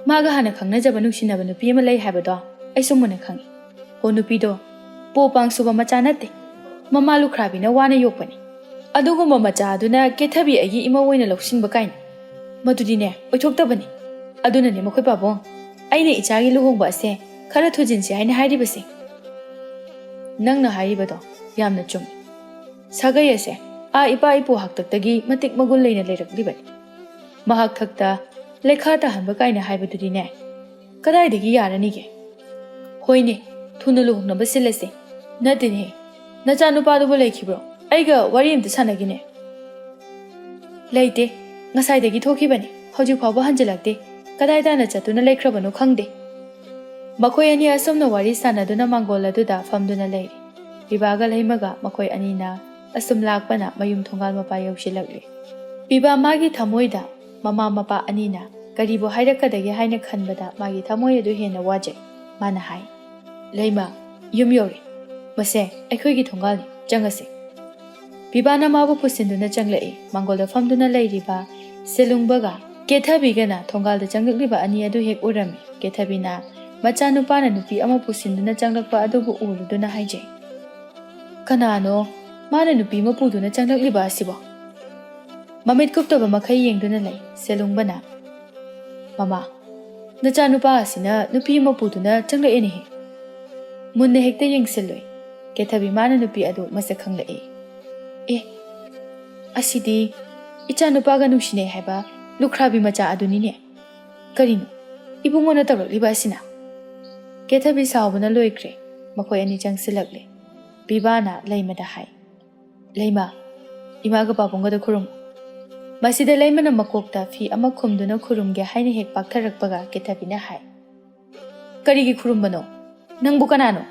ꯃꯥꯒ ꯍꯥꯟꯅ ꯈꯪꯅꯖꯕ ꯅꯨꯡꯁꯤꯅꯕ ꯅꯨꯄꯤ ꯑꯃ ꯂꯩ ꯍꯥꯏꯕꯗꯣ ꯑꯩꯁꯨ ꯃꯨꯟꯅ ꯈꯪꯉꯤ꯫ ꯍꯣ, ꯅꯨꯄꯤꯗꯣ ꯄꯣ ꯄꯥꯡ ꯁꯨꯕ ꯃꯆꯥ ꯅꯠꯇꯦ꯫ ꯃꯃꯥ ꯂꯨꯈ꯭ꯔꯥꯕꯤꯅ ꯋꯥꯅ ꯌꯣꯛꯄꯅꯤ꯫ ꯑꯗꯨꯒꯨꯝꯕ ꯃꯆꯥ ꯑꯗꯨꯅ ꯀꯦꯊꯕꯤ ꯑꯩꯒꯤ ꯏꯃꯧ ꯑꯣꯏꯅ ꯂꯧꯁꯤꯟꯕ ꯀꯥꯏꯅ꯫ ꯃꯗꯨꯗꯤꯅꯦ, ꯑꯣꯏꯊꯣꯛꯇꯕꯅꯤ꯫ ꯑꯗꯨꯅꯅꯦ ꯃꯈꯣꯏ ꯄꯥꯕꯨꯡ, ꯑꯩꯅ ꯏꯆꯥꯒꯤ ꯂꯨꯍꯣꯡꯕ ꯑꯁꯦ ꯈꯔ ꯊꯨꯖꯤꯟꯁꯤ ꯍꯥꯏꯅ ꯍꯥꯏꯔꯤꯕꯁꯦ꯫" "ꯅꯪꯅ ꯍꯥꯏꯔꯤꯕꯗꯣ ꯌꯥꯝꯅ ꯆꯨꯝꯃꯤ꯫ ꯁꯥꯒꯩ ꯑꯁꯦ ꯑꯥ ꯏꯄꯥ ꯏꯄꯨ ꯍꯥꯛꯇꯛꯇꯒꯤ ꯃꯇꯤꯛ ꯃꯒꯨꯟ ꯂꯩꯅ ꯂꯩꯔꯛꯂꯤꯕꯅꯤ꯫ ꯃꯍꯥꯛ ꯊꯛꯇ ꯂꯩꯈꯥ ꯇꯥꯍꯟꯕ ꯀꯥꯏꯅ ꯍꯥꯏꯕꯗꯨꯗꯤꯅꯦ, ꯀꯗꯥꯏꯗꯒꯤ ꯌꯥꯔꯅꯤꯒꯦ? ꯍꯣꯏꯅꯦ, ꯊꯨꯅ ꯂꯨꯍꯣꯡꯅꯕ ꯁꯤꯜꯂꯁꯦ꯫ ꯅꯠꯇꯦꯅꯦ, ꯅꯆꯥꯅꯨꯄꯥꯗꯨꯕꯨ ꯂꯩꯈꯤꯕ꯭ꯔꯣ? ꯑꯩꯒ ꯋꯥꯔꯤ ꯑꯝꯇ ꯁꯥꯟꯅꯒꯦꯅꯦ꯫" "ꯂꯩꯇꯦ, ꯉꯁꯥꯏꯗꯒꯤ ꯊꯣꯛꯈꯤꯕꯅꯤ, ꯍꯧꯖꯤꯛ ꯐꯥꯎꯕ ꯍꯟꯖꯤꯜꯂꯛꯇꯦ꯫ ꯀꯗꯥꯏ ꯇꯥꯅ ꯆꯠꯇꯨꯅ ꯂꯩꯈ꯭ꯔꯕꯅꯣ ꯈꯪꯗꯦ꯫" ꯃꯈꯣꯏ ꯑꯅꯤ ꯑꯁꯨꯝꯅ ꯋꯥꯔꯤ ꯁꯥꯟꯅꯗꯨꯅ ꯃꯥꯡꯒꯣꯜ ꯑꯗꯨꯗ ꯐꯝꯗꯨꯅ ꯂꯩꯔꯤ꯫ ꯄꯤꯕꯥꯒ ꯂꯩꯃꯒ ꯃꯈꯣꯏ ꯑꯅꯤꯅ ꯑꯁꯨꯝ ꯂꯥꯛꯄꯅ ꯃꯌꯨꯝ ꯊꯣꯡꯒꯥꯜ ꯃꯄꯥ ꯌꯧꯁꯤꯜꯂꯛꯂꯤ꯫ ꯄꯤꯕꯥ ꯃꯥꯒꯤ ꯊꯃꯣꯏꯗ ꯃꯃꯥ ꯃꯄꯥ ꯑꯅꯤꯅ ꯀꯔꯤꯕꯨ ꯍꯥꯏꯔꯛꯀꯗꯒꯦ ꯍꯥꯏꯅ ꯈꯟꯕꯗ ꯃꯥꯒꯤ ꯊꯃꯣꯏ ꯑꯗꯨ ꯍꯦꯟꯅ ꯋꯥꯖꯩ꯫ ꯃꯥꯅ ꯍꯥꯏ, "ꯂꯩꯃ, ꯌꯨꯝ ꯌꯧꯔꯦ꯫ ꯃꯁꯦ ꯑꯩꯈꯣꯏꯒꯤ ꯊꯣꯡꯒꯥꯜꯅꯤ, ꯆꯪꯉꯁꯤ꯫" ꯄꯤꯕꯥꯅ ꯃꯥꯕꯨ ꯄꯨꯁꯤꯟꯗꯨꯅ ꯆꯪꯂꯛꯏ꯫ ꯃꯥꯡꯒꯣꯜꯗ ꯐꯝꯗꯨꯅ ꯂꯩꯔꯤꯕ ꯁꯦꯂꯨꯡꯕꯒ ꯀꯦꯊꯕꯤꯒꯅ ꯊꯣꯡꯒꯥꯜꯗ ꯆꯪꯂꯛꯂꯤꯕ ꯑꯅꯤ ꯑꯗꯨ ꯍꯦꯛ ꯎꯔꯝꯃꯤ꯫ ꯀꯦꯊꯕꯤꯅ ꯃꯆꯥꯅꯨꯄꯥꯅ ꯅꯨꯄꯤ ꯑꯃ ꯄꯨꯁꯤꯟꯗꯨꯅ ꯆꯪꯂꯛꯄ ꯑꯗꯨꯕꯨ ꯎꯔꯨꯗꯨꯅ ꯍꯥꯏꯖꯩ, "ꯀꯅꯥꯅꯣ ꯃꯥꯅ ꯅꯨꯄꯤ ꯑꯃ ꯄꯨꯗꯨꯅ ꯆꯪꯂꯛꯂꯤꯕ ꯑꯁꯤꯕꯣ?" ꯃꯃꯤꯠ ꯀꯨꯞꯇꯕ ꯃꯈꯩ ꯌꯦꯡꯗꯨꯅ ꯂꯩ꯫ ꯁꯦꯂꯨꯡꯕꯅ, "ꯃꯃꯥ, ꯅꯆꯥꯅꯨꯄꯥ ꯑꯁꯤꯅ ꯅꯨꯄꯤ ꯑꯃ ꯄꯨꯗꯨꯅ ꯆꯪꯂꯛꯑꯦꯅꯦꯍꯦ꯫ ꯃꯨꯟꯅ ꯍꯦꯛꯇ ꯌꯦꯡꯁꯤꯜꯂꯨꯏ꯫ ꯀꯦꯊꯕꯤ ꯃꯥꯅ ꯅꯨꯄꯤ ꯑꯗꯨ ꯃꯁꯛ ꯈꯪꯂꯛꯏ꯫ ꯑꯦ, ꯑꯁꯤꯗꯤ ꯏꯆꯥꯅꯨꯄꯥꯒ ꯅꯨꯡꯁꯤꯅꯩ ꯍꯥꯏꯕ ꯂꯨꯈ꯭ꯔꯥꯕꯤ ꯃꯆꯥ ꯑꯗꯨꯅꯤꯅꯦ꯫ ꯀꯔꯤꯅꯣ ꯏꯕꯨꯡꯉꯣꯅ ꯇꯧꯔꯛꯂꯤꯕ ꯑꯁꯤꯅ?" ꯀꯦꯊꯕꯤ ꯁꯥꯎꯕꯅ ꯂꯣꯏꯈ꯭ꯔꯦ꯫ ꯃꯈꯣꯏ ꯑꯅꯤ ꯆꯪꯁꯤꯜꯂꯛꯂꯦ꯫ ꯄꯤꯕꯥꯅ ꯂꯩꯃꯗ ꯍꯥꯏ, "ꯂꯩꯃ, ꯏꯃꯥꯒ ꯄꯥꯕꯨꯡꯒꯗ ꯈꯨꯔꯨꯝꯃꯨ꯫" ꯃꯁꯤꯗ ꯂꯩꯃꯅ ꯃꯀꯣꯛꯇ ꯐꯤ ꯑꯃ ꯈꯨꯝꯗꯨꯅ ꯈꯨꯔꯨꯝꯒꯦ ꯍꯥꯏꯅ ꯍꯦꯛ ꯄꯥꯛꯊꯔꯛꯄꯒ ꯀꯦꯊꯕꯤꯅ ꯍꯥꯏ, "ꯀꯔꯤꯒꯤ ꯈꯨꯔꯨꯝꯕꯅꯣ? ꯅꯪꯕꯨ ꯀꯅꯥꯅꯣ?"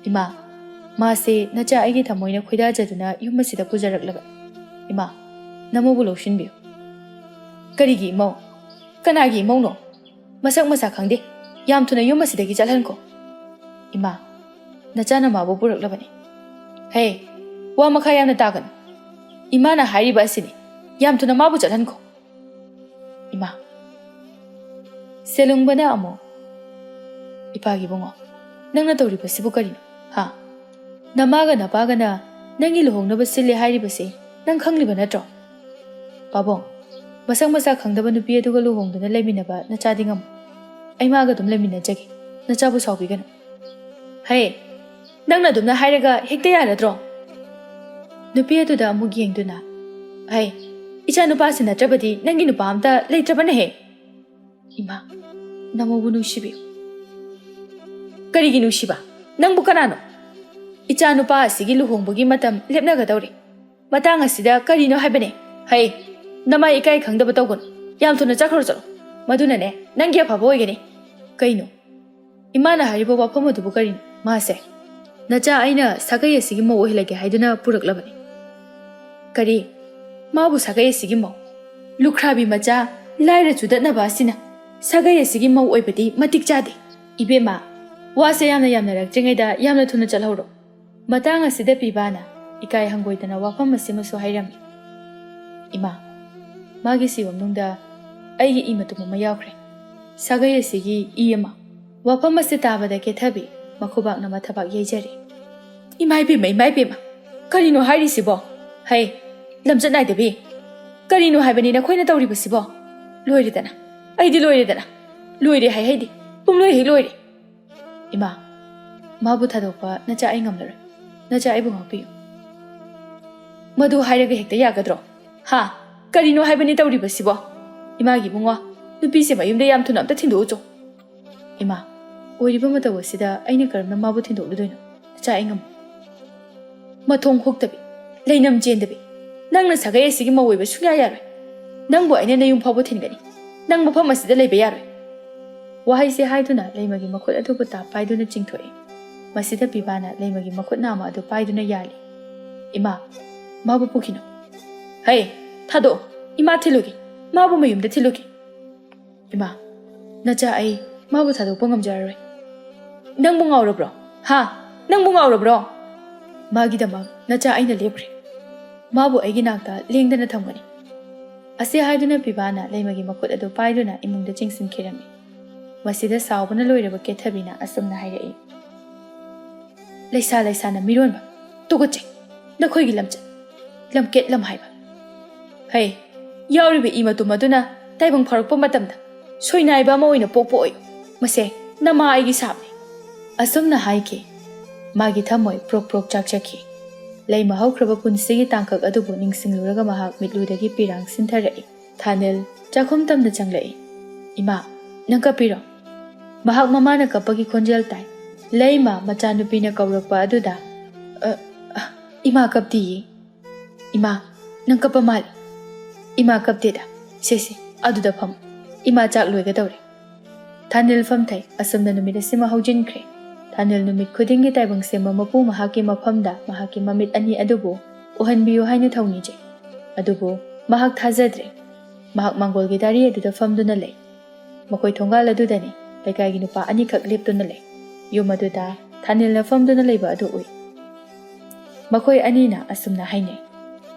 "ꯏꯃꯥ, ꯃꯥꯁꯦ ꯅꯆꯥ ꯑꯩꯒꯤ ꯊꯃꯣꯏꯅ ꯈꯣꯏꯗꯥꯖꯗꯨꯅ ꯌꯨꯝ ꯑꯁꯤꯗ ꯄꯨꯖꯔꯛꯂꯕ꯫ ꯏꯃꯥ, ꯅꯃꯧꯕꯨ ꯂꯧꯁꯤꯟꯕꯤꯌꯨ꯫" "ꯀꯔꯤꯒꯤ ꯏꯃꯧ? ꯀꯅꯥꯒꯤ ꯏꯃꯧꯅꯣ? ꯃꯁꯛ ꯃꯁꯥ ꯈꯪꯗꯦ꯫ ꯌꯥꯝ ꯊꯨꯅ ꯌꯨꯝ ꯑꯁꯤꯗꯒꯤ ꯆꯠꯍꯟꯈꯣ꯫" "ꯏꯃꯥ, ꯅꯆꯥꯅ ꯃꯥꯕꯨ ꯄꯨꯔꯛꯂꯕꯅꯤ꯫" "ꯍꯦ, ꯋꯥ ꯃꯈꯥ ꯌꯥꯝꯅ ꯇꯥꯒꯅꯨ꯫ ꯏꯃꯥꯅ ꯍꯥꯏꯔꯤꯕ ꯑꯁꯤꯅꯤ, ꯌꯥꯝ ꯊꯨꯅ ꯃꯥꯕꯨ ꯆꯠꯍꯟꯈꯣ꯫" "ꯏꯃꯥ꯫" ꯁꯦꯂꯨꯡꯕꯅ ꯑꯃꯨꯛ, "ꯏꯄꯥꯒꯤ ꯏꯕꯨꯡꯉꯣ, ꯅꯪꯅ ꯇꯧꯔꯤꯕꯁꯤꯕꯨ ꯀꯔꯤꯅꯣ? ꯍꯥ? ꯅꯃꯥꯒ ꯅꯄꯥꯒꯅ ꯅꯪꯒꯤ ꯂꯨꯍꯣꯡꯅꯕ ꯁꯤꯜꯂꯦ ꯍꯥꯏꯔꯤꯕꯁꯤ ꯅꯪ ꯈꯪꯂꯤꯕ ꯅꯠꯇ꯭ꯔꯣ? ꯄꯥꯕꯨꯡ, ꯃꯁꯛ ꯃꯁꯥ ꯈꯪꯗꯕ ꯅꯨꯄꯤ ꯑꯗꯨꯒ ꯂꯨꯍꯣꯡꯗꯨꯅ ꯂꯩꯃꯤꯟꯅꯕ ꯅꯆꯥꯗꯤ ꯉꯝꯃꯣ꯫ ꯑꯩ ꯃꯥꯒ ꯑꯗꯨꯝ ꯂꯩꯃꯤꯟꯅꯖꯒꯦ꯫ ꯅꯆꯥꯕꯨ ꯁꯥꯎꯕꯤꯒꯅꯨ꯫" "ꯍꯦ, ꯅꯪꯅ ꯑꯗꯨꯝꯅ ꯍꯥꯏꯔꯒ ꯍꯦꯛꯇ ꯌꯥꯔꯗ꯭ꯔꯣ?" ꯅꯨꯄꯤ ꯑꯗꯨꯗ ꯑꯃꯨꯛ ꯌꯦꯡꯗꯨꯅ, "ꯍꯩ, ꯏꯆꯥ ꯅꯨꯄꯥꯁꯤ ꯅꯠꯇ꯭ꯔꯕꯗꯤ ꯅꯪꯒꯤ ꯅꯨꯄꯥ ꯑꯝꯇ ꯂꯩꯇ꯭ꯔꯕꯅꯦꯍꯦ꯫" "ꯏꯃꯥ, ꯅꯃꯧꯕꯨ ꯅꯨꯡꯁꯤꯕꯤꯌꯨ꯫" "ꯀꯔꯤꯒꯤ ꯅꯨꯡꯁꯤꯕ? ꯅꯪꯕꯨ ꯀꯅꯥꯅꯣ? ꯏꯆꯥ ꯅꯨꯄꯥ ꯑꯁꯤꯒꯤ ꯂꯨꯍꯣꯡꯕꯒꯤ ꯃꯇꯝ ꯂꯦꯞꯅꯒꯗꯧꯔꯦ꯫ ꯃꯇꯥꯡ ꯑꯁꯤꯗ ꯀꯔꯤꯅꯣ ꯍꯥꯏꯕꯅꯦ? ꯍꯩ, ꯅꯃꯥꯏ ꯏꯀꯥꯏ ꯈꯪꯗꯕ ꯇꯧꯒꯅꯨ꯫ ꯌꯥꯝ ꯊꯨꯅ ꯆꯠꯈ꯭ꯔꯣ, ꯆꯠꯂꯣ꯫ ꯃꯗꯨꯅꯅꯦ, ꯅꯪꯒꯤ ꯑꯐꯕ ꯑꯣꯏꯒꯅꯤ꯫" "ꯀꯩꯅꯣ? ꯏꯃꯥꯅ ꯍꯥꯏꯔꯤꯕ ꯋꯥꯐꯝ ꯑꯗꯨꯕꯨ ꯀꯔꯤꯅꯣ? ꯃꯥꯁꯦ ꯅꯆꯥ ꯑꯩꯅ ꯁꯥꯒꯩ ꯑꯁꯤꯒꯤ ꯃꯧ ꯑꯣꯏꯍꯜꯂꯒꯦ ꯍꯥꯏꯗꯨꯅ ꯄꯨꯔꯛꯂꯕꯅꯤ꯫ ꯀꯔꯤ? ꯃꯥꯕꯨ ꯁꯥꯒꯩ ꯑꯁꯤꯒꯤ ꯃꯧ? ꯂꯨꯈ꯭ꯔꯥꯕꯤ ꯃꯆꯥ, ꯂꯥꯏꯔ ꯆꯨꯗꯠꯅꯕ ꯑꯁꯤꯅ ꯁꯥꯒꯩ ꯑꯁꯤꯒꯤ ꯃꯧ ꯑꯣꯏꯕꯗꯤ ꯃꯇꯤꯛ ꯆꯥꯗꯦ꯫ ꯏꯕꯦꯝꯃ, ꯋꯥꯁꯦ ꯌꯥꯝꯅ ꯌꯥꯝꯅꯔꯛꯇ꯭ꯔꯤꯉꯩꯗ ꯌꯥꯝꯅ ꯊꯨꯅ ꯆꯠꯍꯧꯔꯣ꯫ ꯃꯇꯥꯡ ꯑꯁꯤꯗ ꯄꯤꯕꯥꯅ ꯏꯀꯥꯏ ꯍꯪꯒꯣꯏꯗꯅ ꯋꯥꯐꯝ ꯑꯁꯤꯃꯁꯨ ꯍꯥꯏꯔꯝꯃꯤ꯫ ꯏꯃꯥ, ꯃꯥꯒꯤ ꯁꯤꯕꯝꯅꯨꯡꯗ ꯑꯩꯒꯤ ꯏ ꯃꯇꯨꯝ ꯑꯃ ꯌꯥꯎꯈ꯭ꯔꯦ꯫ ꯁꯥꯒꯩ ꯑꯁꯤꯒꯤ ꯏ ꯑꯃ꯫ ꯋꯥꯐꯝ ꯑꯁꯤ ꯇꯥꯕꯗ ꯀꯦꯊꯕꯤ ꯃꯈꯨꯕꯥꯛꯅ ꯃꯊꯕꯥꯛ ꯌꯩꯖꯔꯦ꯫ ꯏꯃꯥ ꯏꯕꯦꯝꯃ, ꯏꯃꯥ ꯏꯕꯦꯝꯃ, ꯀꯔꯤꯅꯣ ꯍꯥꯏꯔꯤꯁꯤꯕꯣ? ꯍꯩ, ꯂꯝꯆꯠ ꯅꯥꯏꯗꯕꯤ! ꯀꯔꯤꯅꯣ ꯍꯥꯏꯕꯅꯤ ꯅꯈꯣꯏꯅ ꯇꯧꯔꯤꯕꯁꯤꯕꯣ? ꯂꯣꯏꯔꯦꯗꯅ, ꯑꯩꯗꯤ ꯂꯣꯏꯔꯦꯗꯅ꯫ ꯂꯣꯏꯔꯦ ꯍꯥꯏ ꯍꯩꯗꯤ, ꯄꯨꯝꯂꯣꯏ ꯍꯦꯛ ꯂꯣꯏꯔꯦ꯫ ꯏꯃꯥ, ꯃꯥꯕꯨ ꯊꯥꯗꯣꯛꯄ ꯅꯆꯥ ꯑꯩ ꯉꯝꯂꯔꯣꯏ꯫ ꯅꯆꯥ ꯑꯩꯕꯨ ꯉꯥꯛꯄꯤꯌꯨ꯫ ꯃꯗꯨ ꯍꯥꯏꯔꯒ ꯍꯦꯛꯇ ꯌꯥꯒꯗ꯭ꯔꯣ? ꯍꯥ? ꯀꯔꯤꯅꯣ ꯍꯥꯏꯕꯅꯤ ꯇꯧꯔꯤꯕꯁꯤꯕꯣ? ꯏꯃꯥꯒꯤ ꯏꯕꯨꯡꯉꯣ, ꯅꯨꯄꯤꯁꯦ ꯃꯌꯨꯝꯗ ꯌꯥꯝ ꯊꯨꯅ ꯑꯝꯇ ꯊꯤꯟꯗꯣꯛꯎꯆꯣ꯫ ꯏꯃꯥ, ꯑꯣꯏꯔꯤꯕ ꯃꯇꯧ ꯑꯁꯤꯗ ꯑꯩꯅ ꯀꯔꯝꯅ ꯃꯥꯕꯨ ꯊꯤꯟꯗꯣꯛꯂꯨꯗꯣꯏꯅꯣ? ꯅꯆꯥ ꯑꯩ ꯉꯝꯃꯣꯏ꯫ ꯃꯊꯣꯡ ꯍꯨꯛꯇꯕꯤ, ꯂꯩꯅꯝ ꯆꯦꯟꯗꯕꯤ, ꯅꯪꯅ ꯁꯥꯒꯩ ꯑꯁꯤꯒꯤ ꯃꯧ ꯑꯣꯏꯕ ꯁꯨꯡꯌꯥ ꯌꯥꯔꯣꯏ꯫ ꯅꯪꯕꯨ ꯑꯩꯅ ꯅꯌꯨꯝ ꯐꯥꯎꯕ ꯊꯤꯟꯒꯅꯤ꯫ ꯅꯪ ꯃꯐꯝ ꯑꯁꯤꯗ ꯂꯩꯕ ꯌꯥꯔꯣꯏ꯫ ꯋꯥꯍꯩꯁꯦ ꯍꯥꯏꯗꯨꯅ ꯂꯩꯃꯒꯤ ꯃꯈꯨꯠ ꯑꯗꯨꯕꯨ ꯇꯥꯞ ꯄꯥꯏꯗꯨꯅ ꯆꯤꯡꯊꯣꯛꯏ꯫ ꯃꯁꯤꯗ ꯄꯤꯕꯥꯅ ꯂꯩꯃꯒꯤ ꯃꯈꯨꯠ ꯅꯥꯝꯃ ꯑꯗꯨ ꯄꯥꯏꯗꯨꯅ ꯌꯥꯜꯂꯤ꯫ ꯏꯃꯥ, ꯃꯥꯕꯨ ꯄꯨꯈꯤꯅꯨ꯫ ꯍꯩ, ꯊꯥꯗꯣꯛꯑꯣ꯫ ꯏꯃꯥ ꯊꯤꯜꯂꯨꯒꯦ꯫ ꯃꯥꯕꯨ ꯃꯌꯨꯝꯗ ꯊꯤꯜꯂꯨꯒꯦ꯫ ꯏꯃꯥ, ꯅꯆꯥ ꯑꯩ ꯃꯥꯕꯨ ꯊꯥꯗꯣꯛꯄ ꯉꯝꯖꯔꯔꯣꯏ꯫ ꯅꯪꯕꯨ ꯉꯥꯎꯔꯕ꯭ꯔꯣ? ꯍꯥ? ꯅꯪꯕꯨ ꯉꯥꯎꯔꯕ꯭ꯔꯣ? ꯃꯥꯒꯤꯗꯃꯛ ꯅꯆꯥ ꯑꯩꯅ ꯂꯦꯞꯈ꯭ꯔꯦ꯫ ꯃꯥꯕꯨ ꯑꯩꯒꯤ ꯅꯥꯛꯇ ꯂꯦꯡꯗꯅ ꯊꯝꯒꯅꯤ꯫ ꯑꯁꯤ ꯍꯥꯏꯗꯨꯅ ꯄꯤꯕꯥꯅ ꯂꯩꯃꯒꯤ ꯃꯈꯨꯠ ꯑꯗꯨ ꯄꯥꯏꯗꯨꯅ ꯏꯃꯨꯡꯗ ꯆꯤꯡꯁꯤꯟꯈꯤꯔꯝꯃꯤ꯫ ꯃꯁꯤꯗ ꯁꯥꯎꯕꯅ ꯂꯣꯏꯔꯕ ꯀꯦꯊꯕꯤꯅ ꯑꯁꯨꯝꯅ ꯍꯥꯏꯔꯛꯏ꯫ ꯂꯩꯁꯥ ꯂꯩꯁꯥꯅ ꯃꯤꯔꯣꯟꯕ! ꯇꯨꯀꯠꯆꯩ! ꯅꯈꯣꯏꯒꯤ ꯂꯝꯆꯠ, ꯂꯝꯀꯦꯠ ꯂꯝꯍꯥꯏꯕ! ꯍꯩ, ꯌꯥꯎꯔꯤꯕ ꯏ ꯃꯇꯨꯝ ꯑꯗꯨꯅ ꯇꯥꯏꯕꯪ ꯐꯥꯎꯔꯛꯄ ꯃꯇꯝꯗ ꯁꯣꯏꯅꯥꯏꯕ ꯑꯃ ꯑꯣꯏꯅ ꯄꯣꯛꯄ ꯑꯣꯏꯌꯨ꯫ ꯃꯁꯦ ꯅꯃꯥ ꯑꯩꯒꯤ ꯁꯥꯞꯅꯤ꯫ ꯑꯁꯨꯝꯅ ꯍꯥꯏꯈꯤ꯫ ꯃꯥꯒꯤ ꯊꯃꯣꯏ ꯄ꯭ꯔꯣꯛ ꯄ꯭ꯔꯣꯛ ꯆꯥꯛꯆꯈꯤ꯫ ꯂꯩꯃ ꯍꯧꯈ꯭ꯔꯕ ꯄꯨꯟꯁꯤꯒꯤ ꯇꯥꯡꯀꯛ ꯑꯗꯨꯕꯨ ꯅꯤꯡꯁꯤꯡꯂꯨꯔꯒ ꯃꯍꯥꯛ ꯃꯤꯠꯂꯨꯗꯒꯤ ꯄꯤꯔꯥꯡ ꯁꯤꯟꯊꯔꯛꯏ꯫ ꯊꯥꯅꯦꯜ ꯆꯥꯛꯈꯨꯝ ꯇꯝꯅ ꯆꯪꯂꯛꯏ꯫ "ꯏꯃꯥ, ꯅꯪ ꯀꯞꯄꯤꯔꯣ?" ꯃꯍꯥꯛ ꯃꯃꯥꯅ ꯀꯞꯄꯒꯤ ꯈꯣꯟꯖꯦꯜ ꯇꯥꯏ꯫ ꯂꯩꯃ ꯃꯆꯥꯅꯨꯄꯤꯅ ꯀꯧꯔꯛꯄ ꯑꯗꯨꯗ, "ꯑ, ꯑ, ꯏꯃꯥ ꯀꯞꯇꯤꯌꯦ꯫ ꯏꯃꯥ, ꯅꯪ ꯀꯞꯄ ꯃꯥꯜꯂꯤ꯫ ꯏꯃꯥ ꯀꯞꯇꯦꯗ꯫ ꯁꯦ, ꯁꯦ, ꯑꯗꯨꯗ ꯐꯝ꯫ ꯏꯃꯥ ꯆꯥꯛ ꯂꯣꯏꯒꯗꯧꯔꯦ꯫" ꯊꯥꯅꯤꯜ ꯐꯝꯊꯩ꯫ ꯑꯁꯨꯝꯅ ꯅꯨꯃꯤꯠ ꯑꯁꯤꯃ ꯍꯧꯖꯤꯟꯈ꯭ꯔꯦ꯫ ꯊꯥꯅꯤꯜ ꯅꯨꯃꯤꯠ ꯈꯨꯗꯤꯡꯒꯤ ꯇꯥꯏꯕꯪ ꯁꯦꯝꯕ ꯃꯄꯨ ꯃꯍꯥꯛꯀꯤ ꯃꯐꯝꯗ ꯃꯍꯥꯛꯀꯤ ꯃꯃꯤꯠ ꯑꯅꯤ ꯑꯗꯨꯕꯨ ꯎꯍꯟꯕꯤꯌꯨ ꯍꯥꯏꯅ ꯊꯧꯅꯤꯖꯩ꯫ ꯑꯗꯨꯕꯨ ꯃꯍꯥꯛ ꯊꯥꯖꯗ꯭ꯔꯦ꯫ ꯃꯍꯥꯛ ꯃꯥꯡꯒꯣꯜꯒꯤ ꯗꯥꯔꯤ ꯑꯗꯨꯗ ꯐꯝꯗꯨꯅ ꯂꯩ꯫ ꯃꯈꯣꯏ ꯊꯣꯡꯒꯥꯜ ꯑꯗꯨꯗꯅꯤ ꯂꯩꯀꯥꯏꯒꯤ ꯅꯨꯄꯥ ꯑꯅꯤꯈꯛ ꯂꯦꯞꯇꯨꯅ ꯂꯩ꯫ ꯌꯨꯝ ꯑꯗꯨꯗ ꯊꯥꯅꯤꯜꯅ ꯐꯝꯗꯨꯅ ꯂꯩꯕ ꯑꯗꯨ ꯎꯏ꯫ ꯃꯈꯣꯏ ꯑꯅꯤꯅ ꯑꯁꯨꯝꯅ ꯍꯥꯏꯅꯩ,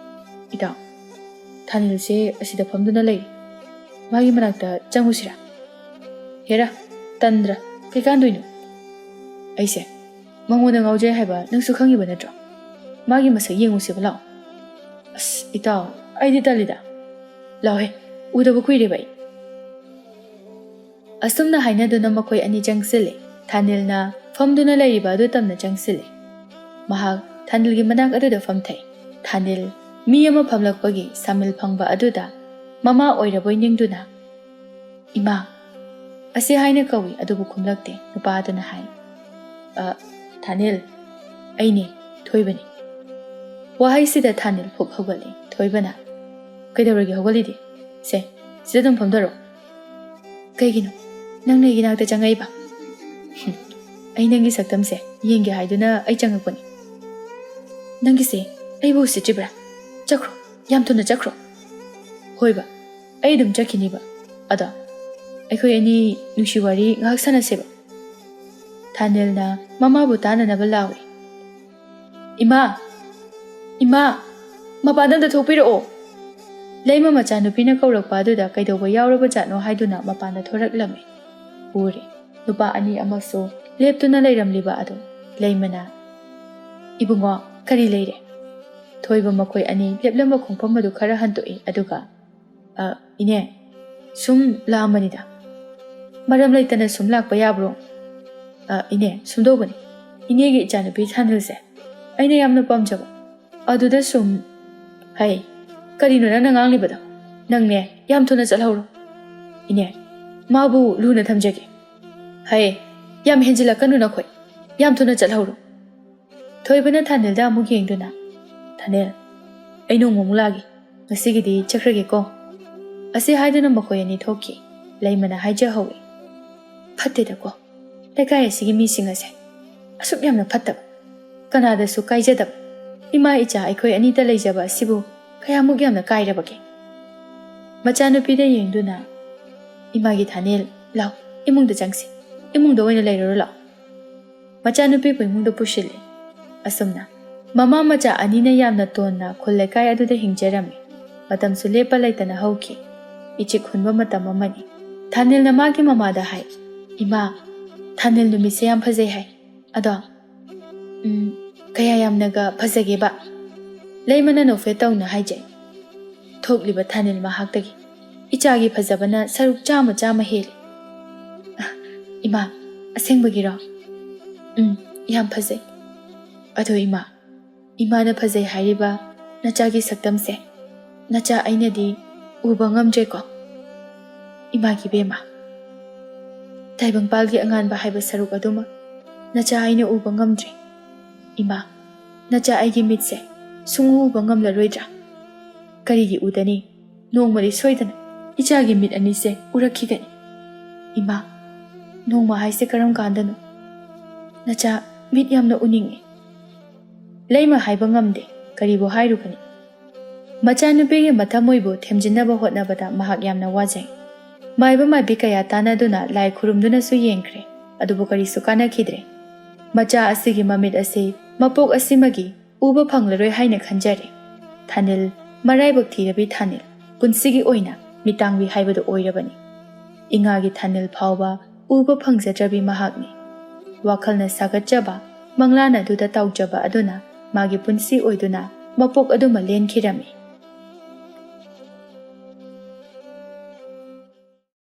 "ꯏꯇꯥꯎ, ꯊꯥꯅꯤꯜꯁꯦ ꯑꯁꯤꯗ ꯐꯝꯗꯨꯅ ꯂꯩ꯫ ꯃꯥꯒꯤ ꯃꯅꯥꯛꯇ ꯆꯪꯉꯨꯁꯤꯔꯥ? ꯍꯦꯔꯥ, ꯇꯟꯗ꯭ꯔꯥ? ꯀꯩꯀꯥꯟꯗꯣꯏꯅꯣ? ꯑꯩꯁꯦ ꯃꯉꯣꯟꯗ ꯉꯥꯎꯖꯩ ꯍꯥꯏꯕ ꯅꯪꯁꯨ ꯈꯪꯉꯤꯕ ꯅꯠꯇ꯭ꯔꯣ? ꯃꯥꯒꯤ ꯃꯁꯛ ꯌꯦꯡꯉꯨꯁꯦꯕ ꯂꯥꯛꯑꯣ꯫" "ꯑꯁ, ꯏꯇꯥꯎ, ꯑꯩꯗꯤ ꯇꯜꯂꯤꯗ꯫ ꯂꯥꯎꯍꯦ, ꯎꯗꯕ ꯀꯨꯏꯔꯦꯕ ꯑꯩ꯫" ꯑꯁꯨꯝꯅ ꯍꯥꯏꯅꯗꯨꯅ ꯃꯈꯣꯏ ꯑꯅꯤ ꯆꯪꯁꯤꯜꯂꯦ꯫ ꯊꯥꯅꯤꯜꯅ ꯐꯝꯗꯨꯅ ꯂꯩꯔꯤꯕ ꯑꯗꯨ ꯇꯝꯅ ꯆꯪꯁꯤꯜꯂꯦ꯫ ꯃꯍꯥꯛ ꯊꯥꯅꯤꯜꯒꯤ ꯃꯅꯥꯛ ꯑꯗꯨꯗ ꯐꯝꯊꯩ꯫ ꯊꯥꯅꯤꯜ ꯃꯤ ꯑꯃ ꯐꯝꯂꯛꯄꯒꯤ ꯁꯥꯃꯤꯜ ꯐꯪꯕ ꯑꯗꯨꯗ ꯃꯃꯥ ꯑꯣꯏꯔꯕꯣꯏ ꯅꯤꯡꯗꯨꯅ, "ꯏꯃꯥ" ꯑꯁꯤ ꯍꯥꯏꯅ ꯀꯧꯏ, ꯑꯗꯨꯕꯨ ꯈꯨꯝꯂꯛꯇꯦ꯫ ꯅꯨꯄꯥ ꯑꯗꯨꯅ ꯍꯥꯏ, "ꯑ, ꯊꯥꯅꯤꯜ, ꯑꯩꯅꯦ, ꯊꯣꯏꯕꯅꯤ꯫" ꯋꯥꯍꯩꯁꯤꯗ ꯊꯥꯅꯤꯜ ꯐꯨꯛ ꯍꯧꯒꯠꯂꯤ꯫ ꯊꯣꯏꯕꯅ, "ꯀꯩꯗꯧꯔꯒꯦ ꯍꯧꯒꯠꯂꯤꯗꯤ? ꯁꯦ, ꯁꯤꯗ ꯑꯗꯨꯝ ꯐꯝꯊꯔꯣ꯫" "ꯀꯩꯒꯤꯅꯣ? ꯅꯪꯅ ꯑꯩꯒꯤ ꯅꯥꯛꯇ ꯆꯪꯉꯛꯏꯕ?" "ꯍꯨꯝ, ꯑꯩ ꯅꯪꯒꯤ ꯁꯛꯇꯝꯁꯦ ꯌꯦꯡꯒꯦ ꯍꯥꯏꯗꯨꯅ ꯑꯩ ꯆꯪꯉꯛꯄꯅꯤ꯫" "ꯅꯪꯒꯤꯁꯦ ꯑꯩꯕꯨ ꯎꯁꯤꯠꯇ꯭ꯔꯤꯕ꯭ꯔꯥ? ꯆꯠꯈ꯭ꯔꯣ, ꯌꯥꯝ ꯊꯨꯅ ꯆꯠꯈ꯭ꯔꯣ꯫" "ꯍꯣꯏꯕ, ꯑꯩ ꯑꯗꯨꯝ ꯆꯠꯈꯤꯅꯤꯕ꯫ ꯑꯗꯣ ꯑꯩꯈꯣꯏ ꯑꯅꯤ ꯅꯨꯡꯁꯤ ꯋꯥꯔꯤ ꯉꯥꯏꯍꯥꯛ ꯁꯥꯟꯅꯁꯦꯕ꯫" ꯊꯥꯅꯤꯜꯅ ꯃꯃꯥꯕꯨ ꯇꯥꯅꯅꯕ ꯂꯥꯎꯏ꯫ "ꯏꯃꯥ! ꯏꯃꯥ! ꯃꯄꯥꯟꯗ ꯑꯝꯇ ꯊꯣꯛꯄꯤꯔꯛꯑꯣ!" ꯂꯩꯃ ꯃꯆꯥꯅꯨꯄꯤꯅ ꯀꯧꯔꯛꯄ ꯑꯗꯨꯗ ꯀꯩꯗꯧꯕ ꯌꯥꯎꯔꯕ ꯖꯥꯠꯅꯣ ꯍꯥꯏꯗꯨꯅ ꯃꯄꯥꯟꯗ ꯊꯣꯔꯛꯂꯝꯃꯤ꯫ ꯎꯔꯦ, ꯅꯨꯄꯥ ꯑꯅꯤ ꯑꯃꯁꯨ ꯂꯦꯞꯇꯨꯅ ꯂꯩꯔꯝꯂꯤꯕ ꯑꯗꯨ꯫ ꯂꯩꯃꯅ, "ꯏꯕꯨꯡꯉꯣ, ꯀꯔꯤ ꯂꯩꯔꯦ?" ꯊꯣꯏꯕ ꯃꯈꯣꯏ ꯑꯅꯤ ꯂꯦꯞꯂꯝꯕ ꯈꯣꯡꯐꯝ ꯑꯗꯨ ꯈꯔ ꯍꯟꯗꯣꯛꯏ, ꯑꯗꯨꯒ, "ꯑ, ꯏꯅꯦ, ꯁꯨꯝ ꯂꯥꯛꯑꯝꯕꯅꯤꯗ꯫ ꯃꯔꯝ ꯂꯩꯇꯅ ꯁꯨꯝ ꯂꯥꯛꯄ ꯌꯥꯕ꯭ꯔꯣ? ꯑ, ꯏꯅꯦ, ꯁꯨꯝꯗꯧꯕꯅꯤ, ꯏꯅꯦꯒꯤ ꯏꯆꯥꯅꯨꯄꯤ ꯊꯥꯅꯤꯜꯁꯦ ꯑꯩꯅ ꯌꯥꯝꯅ ꯄꯥꯝꯖꯕ꯫ ꯑꯗꯨꯗ ꯁꯨꯝ"꯫ "ꯍꯩ, ꯀꯔꯤꯅꯣ ꯅꯪꯅ ꯉꯥꯡꯂꯤꯕꯗꯣ? ꯅꯪꯅꯦ, ꯌꯥꯝ ꯊꯨꯅ ꯆꯠꯍꯧꯔꯣ꯫ ꯏꯅꯦ, ꯃꯥꯕꯨ ꯂꯨꯅ ꯊꯝꯖꯒꯦ꯫ ꯍꯩ, ꯌꯥꯝ ꯍꯦꯟꯖꯤꯜꯂꯛꯀꯅꯨ ꯅꯈꯣꯏ꯫ ꯌꯥꯝ ꯊꯨꯅ ꯆꯠꯍꯧꯔꯣ꯫" ꯊꯣꯏꯕꯅ ꯊꯥꯅꯤꯜꯗ ꯑꯃꯨꯛ ꯌꯦꯡꯗꯨꯅ, "ꯊꯥꯅꯤꯜ, ꯑꯩ ꯅꯣꯡꯃ ꯑꯃꯨꯛ ꯂꯥꯛꯑꯒꯦ꯫ ꯉꯁꯤꯒꯤꯗꯤ ꯆꯠꯈ꯭ꯔꯒꯦꯀꯣ꯫" ꯑꯁꯤ ꯍꯥꯏꯗꯨꯅ ꯃꯈꯣꯏ ꯑꯅꯤ ꯊꯣꯛꯈꯤ꯫ ꯂꯩꯃꯅ ꯍꯥꯏꯖꯍꯧꯏ꯫ ꯐꯠꯇꯦꯗꯀꯣ, ꯂꯩꯀꯥꯏ ꯑꯁꯤꯒꯤ ꯃꯤꯁꯤꯡ ꯑꯁꯦ ꯑꯁꯨꯛ ꯌꯥꯝꯅ ꯐꯠꯇꯕ, ꯀꯅꯥꯗꯁꯨ ꯀꯥꯏꯖꯗꯕ, ꯏꯃꯥ ꯏꯆꯥ ꯑꯩꯈꯣꯏ ꯑꯅꯤꯇ ꯂꯩꯖꯕ ꯑꯁꯤꯕꯨ ꯀꯌꯥꯃꯨꯛ ꯌꯥꯝꯅ ꯀꯥꯏꯔꯕꯒꯦ? ꯃꯆꯥꯅꯨꯄꯤꯗ ꯌꯦꯡꯗꯨꯅ, "ꯏꯃꯥꯒꯤ ꯊꯥꯅꯦꯜ, ꯂꯥꯎ, ꯏꯃꯨꯡꯗ ꯆꯪꯁꯤ, ꯏꯃꯨꯡꯗ ꯑꯣꯏꯅ ꯂꯩꯔꯨꯔꯣ ꯂꯥꯎ"꯫ ꯃꯆꯥꯅꯨꯄꯤꯕꯨ ꯏꯃꯨꯡꯗ ꯄꯨꯁꯤꯜꯂꯦ꯫ ꯑꯁꯨꯝꯅ ꯃꯃꯥ ꯃꯆꯥ ꯑꯅꯤꯅ ꯌꯥꯝꯅ ꯇꯣꯟꯅ ꯈꯨꯜ ꯂꯩꯀꯥꯏ ꯑꯗꯨꯗ ꯍꯤꯡꯖꯔꯝꯃꯤ꯫ ꯃꯇꯝꯁꯨ ꯂꯦꯞꯄ ꯂꯩꯇꯅ ꯍꯧꯈꯤ꯫ ꯏꯆꯤꯛ ꯍꯨꯟꯕ ꯃꯇꯝ ꯑꯃꯅꯤ꯫ ꯊꯥꯅꯦꯜꯅ ꯃꯥꯒꯤ ꯃꯃꯥꯗ ꯍꯥꯏ, "ꯏꯃꯥ, ꯊꯥꯅꯦꯜ ꯅꯨꯃꯤꯠꯁꯦ ꯌꯥꯝ ꯐꯖꯩ ꯍꯥꯏ꯫ ꯑꯗꯣ, ꯎꯝ, ꯀꯌꯥ ꯌꯥꯝꯅꯒ ꯐꯖꯒꯦꯕ?" ꯂꯩꯃꯅ ꯅꯣꯛꯐꯦꯠ ꯇꯧꯅ ꯍꯥꯏꯖꯩ, "ꯊꯣꯛꯂꯤꯕ ꯊꯥꯅꯦꯜ ꯃꯍꯥꯛꯇꯒꯤ ꯏꯆꯥꯒꯤ ꯐꯖꯕꯅ ꯁꯔꯨꯛ ꯆꯥꯝꯃ ꯆꯥꯝꯃ ꯍꯦꯜꯂꯤ"꯫ "ꯑ, ꯏꯃꯥ, ꯑꯁꯦꯡꯕꯒꯤꯔꯣ?" "ꯎꯝ, ꯌꯥꯝ ꯐꯖꯩ꯫ ꯑꯗꯣ ꯏꯃꯥ, ꯏꯃꯥꯅ ꯐꯖꯩ ꯍꯥꯏꯔꯤꯕ ꯅꯆꯥꯒꯤ ꯁꯛꯇꯝꯁꯦ ꯅꯆꯥ ꯑꯩꯅꯗꯤ ꯎꯕ ꯉꯝꯗ꯭ꯔꯦꯀꯣ?" "ꯏꯃꯥꯒꯤ ꯕꯦꯝꯃ, ꯇꯥꯏꯕꯪꯄꯥꯜꯒꯤ ꯑꯉꯥꯟꯕ ꯍꯥꯏꯕ ꯁꯔꯨꯛ ꯑꯗꯨꯃ ꯅꯆꯥ ꯑꯩꯅ ꯎꯕ ꯉꯝꯗ꯭ꯔꯦ꯫ ꯏꯃꯥ, ꯅꯆꯥ ꯑꯩꯒꯤ ꯃꯤꯠꯁꯦ ꯁꯨꯡꯎ ꯎꯕ ꯉꯝꯂꯔꯣꯏꯗ꯭ꯔꯥ? ꯀꯔꯤꯒꯤ ꯎꯗꯅꯤ? ꯅꯣꯡꯃꯗꯤ ꯁꯣꯏꯗꯅ ꯏꯆꯥꯒꯤ ꯃꯤꯠ ꯑꯅꯤꯁꯦ ꯎꯔꯛꯈꯤꯒꯅꯤ꯫ ꯏꯃꯥ, ꯅꯣꯡꯃ ꯍꯥꯏꯁꯦ ꯀꯔꯝ ꯀꯥꯟꯗꯅꯣ? ꯅꯆꯥ ꯃꯤꯠ ꯌꯥꯝꯅ ꯎꯅꯤꯡꯉꯤ꯫ ꯂꯩꯃ ꯍꯥꯏꯕ ꯉꯝꯗꯦ, ꯀꯔꯤꯕꯨ ꯍꯥꯏꯔꯨꯒꯅꯤ?" ꯃꯆꯥꯅꯨꯄꯤꯒꯤ ꯃꯊꯃꯣꯏꯕꯨ ꯊꯦꯝꯖꯤꯟꯅꯕ ꯍꯣꯠꯅꯕꯗ ꯃꯍꯥꯛ ꯌꯥꯝꯅ ꯋꯥꯖꯩ꯫ ꯃꯥꯏꯕ ꯃꯥꯏꯕꯤ ꯀꯌꯥ ꯇꯥꯟꯅꯗꯨꯅ ꯂꯥꯏ ꯈꯨꯔꯨꯝꯗꯨꯅꯁꯨ ꯌꯦꯡꯈ꯭ꯔꯦ, ꯑꯗꯨꯕꯨ ꯀꯔꯤꯁꯨ ꯀꯥꯟꯅꯈꯤꯗ꯭ꯔꯦ꯫ ꯃꯆꯥ ꯑꯁꯤꯒꯤ ꯃꯃꯤꯠ ꯑꯁꯤ ꯃꯄꯣꯛ ꯑꯁꯤꯃꯒꯤ ꯎꯕ ꯐꯪꯂꯔꯣꯏ ꯍꯥꯏꯅ ꯈꯟꯖꯔꯦ꯫ ꯊꯥꯅꯤꯜ, ꯃꯔꯥꯏꯕꯛ ꯊꯤꯔꯕꯤ ꯊꯥꯅꯤꯜ, ꯄꯨꯟꯁꯤꯒꯤ ꯑꯣꯏꯅ ꯃꯤꯇꯥꯡꯕꯤ ꯍꯥꯏꯕꯗꯨ ꯑꯣꯏꯔꯕꯅꯤ꯫ ꯏꯉꯥꯒꯤ ꯊꯥꯅꯤꯜ ꯐꯥꯎꯕ ꯎꯕ ꯐꯪꯖꯗ꯭ꯔꯕꯤ ꯃꯍꯥꯛꯅꯤ꯫ ꯋꯥꯈꯜꯅ ꯁꯥꯒꯠꯆꯕ, ꯃꯪꯂꯥꯟ ꯑꯗꯨꯗ ꯇꯥꯎꯖꯕ ꯑꯗꯨꯅ ꯃꯥꯒꯤ ꯄꯨꯟꯁꯤ ꯑꯣꯏꯗꯨꯅ ꯃꯄꯣꯛ ꯑꯗꯨꯃ ꯂꯦꯟꯈꯤꯔꯝꯃꯤ꯫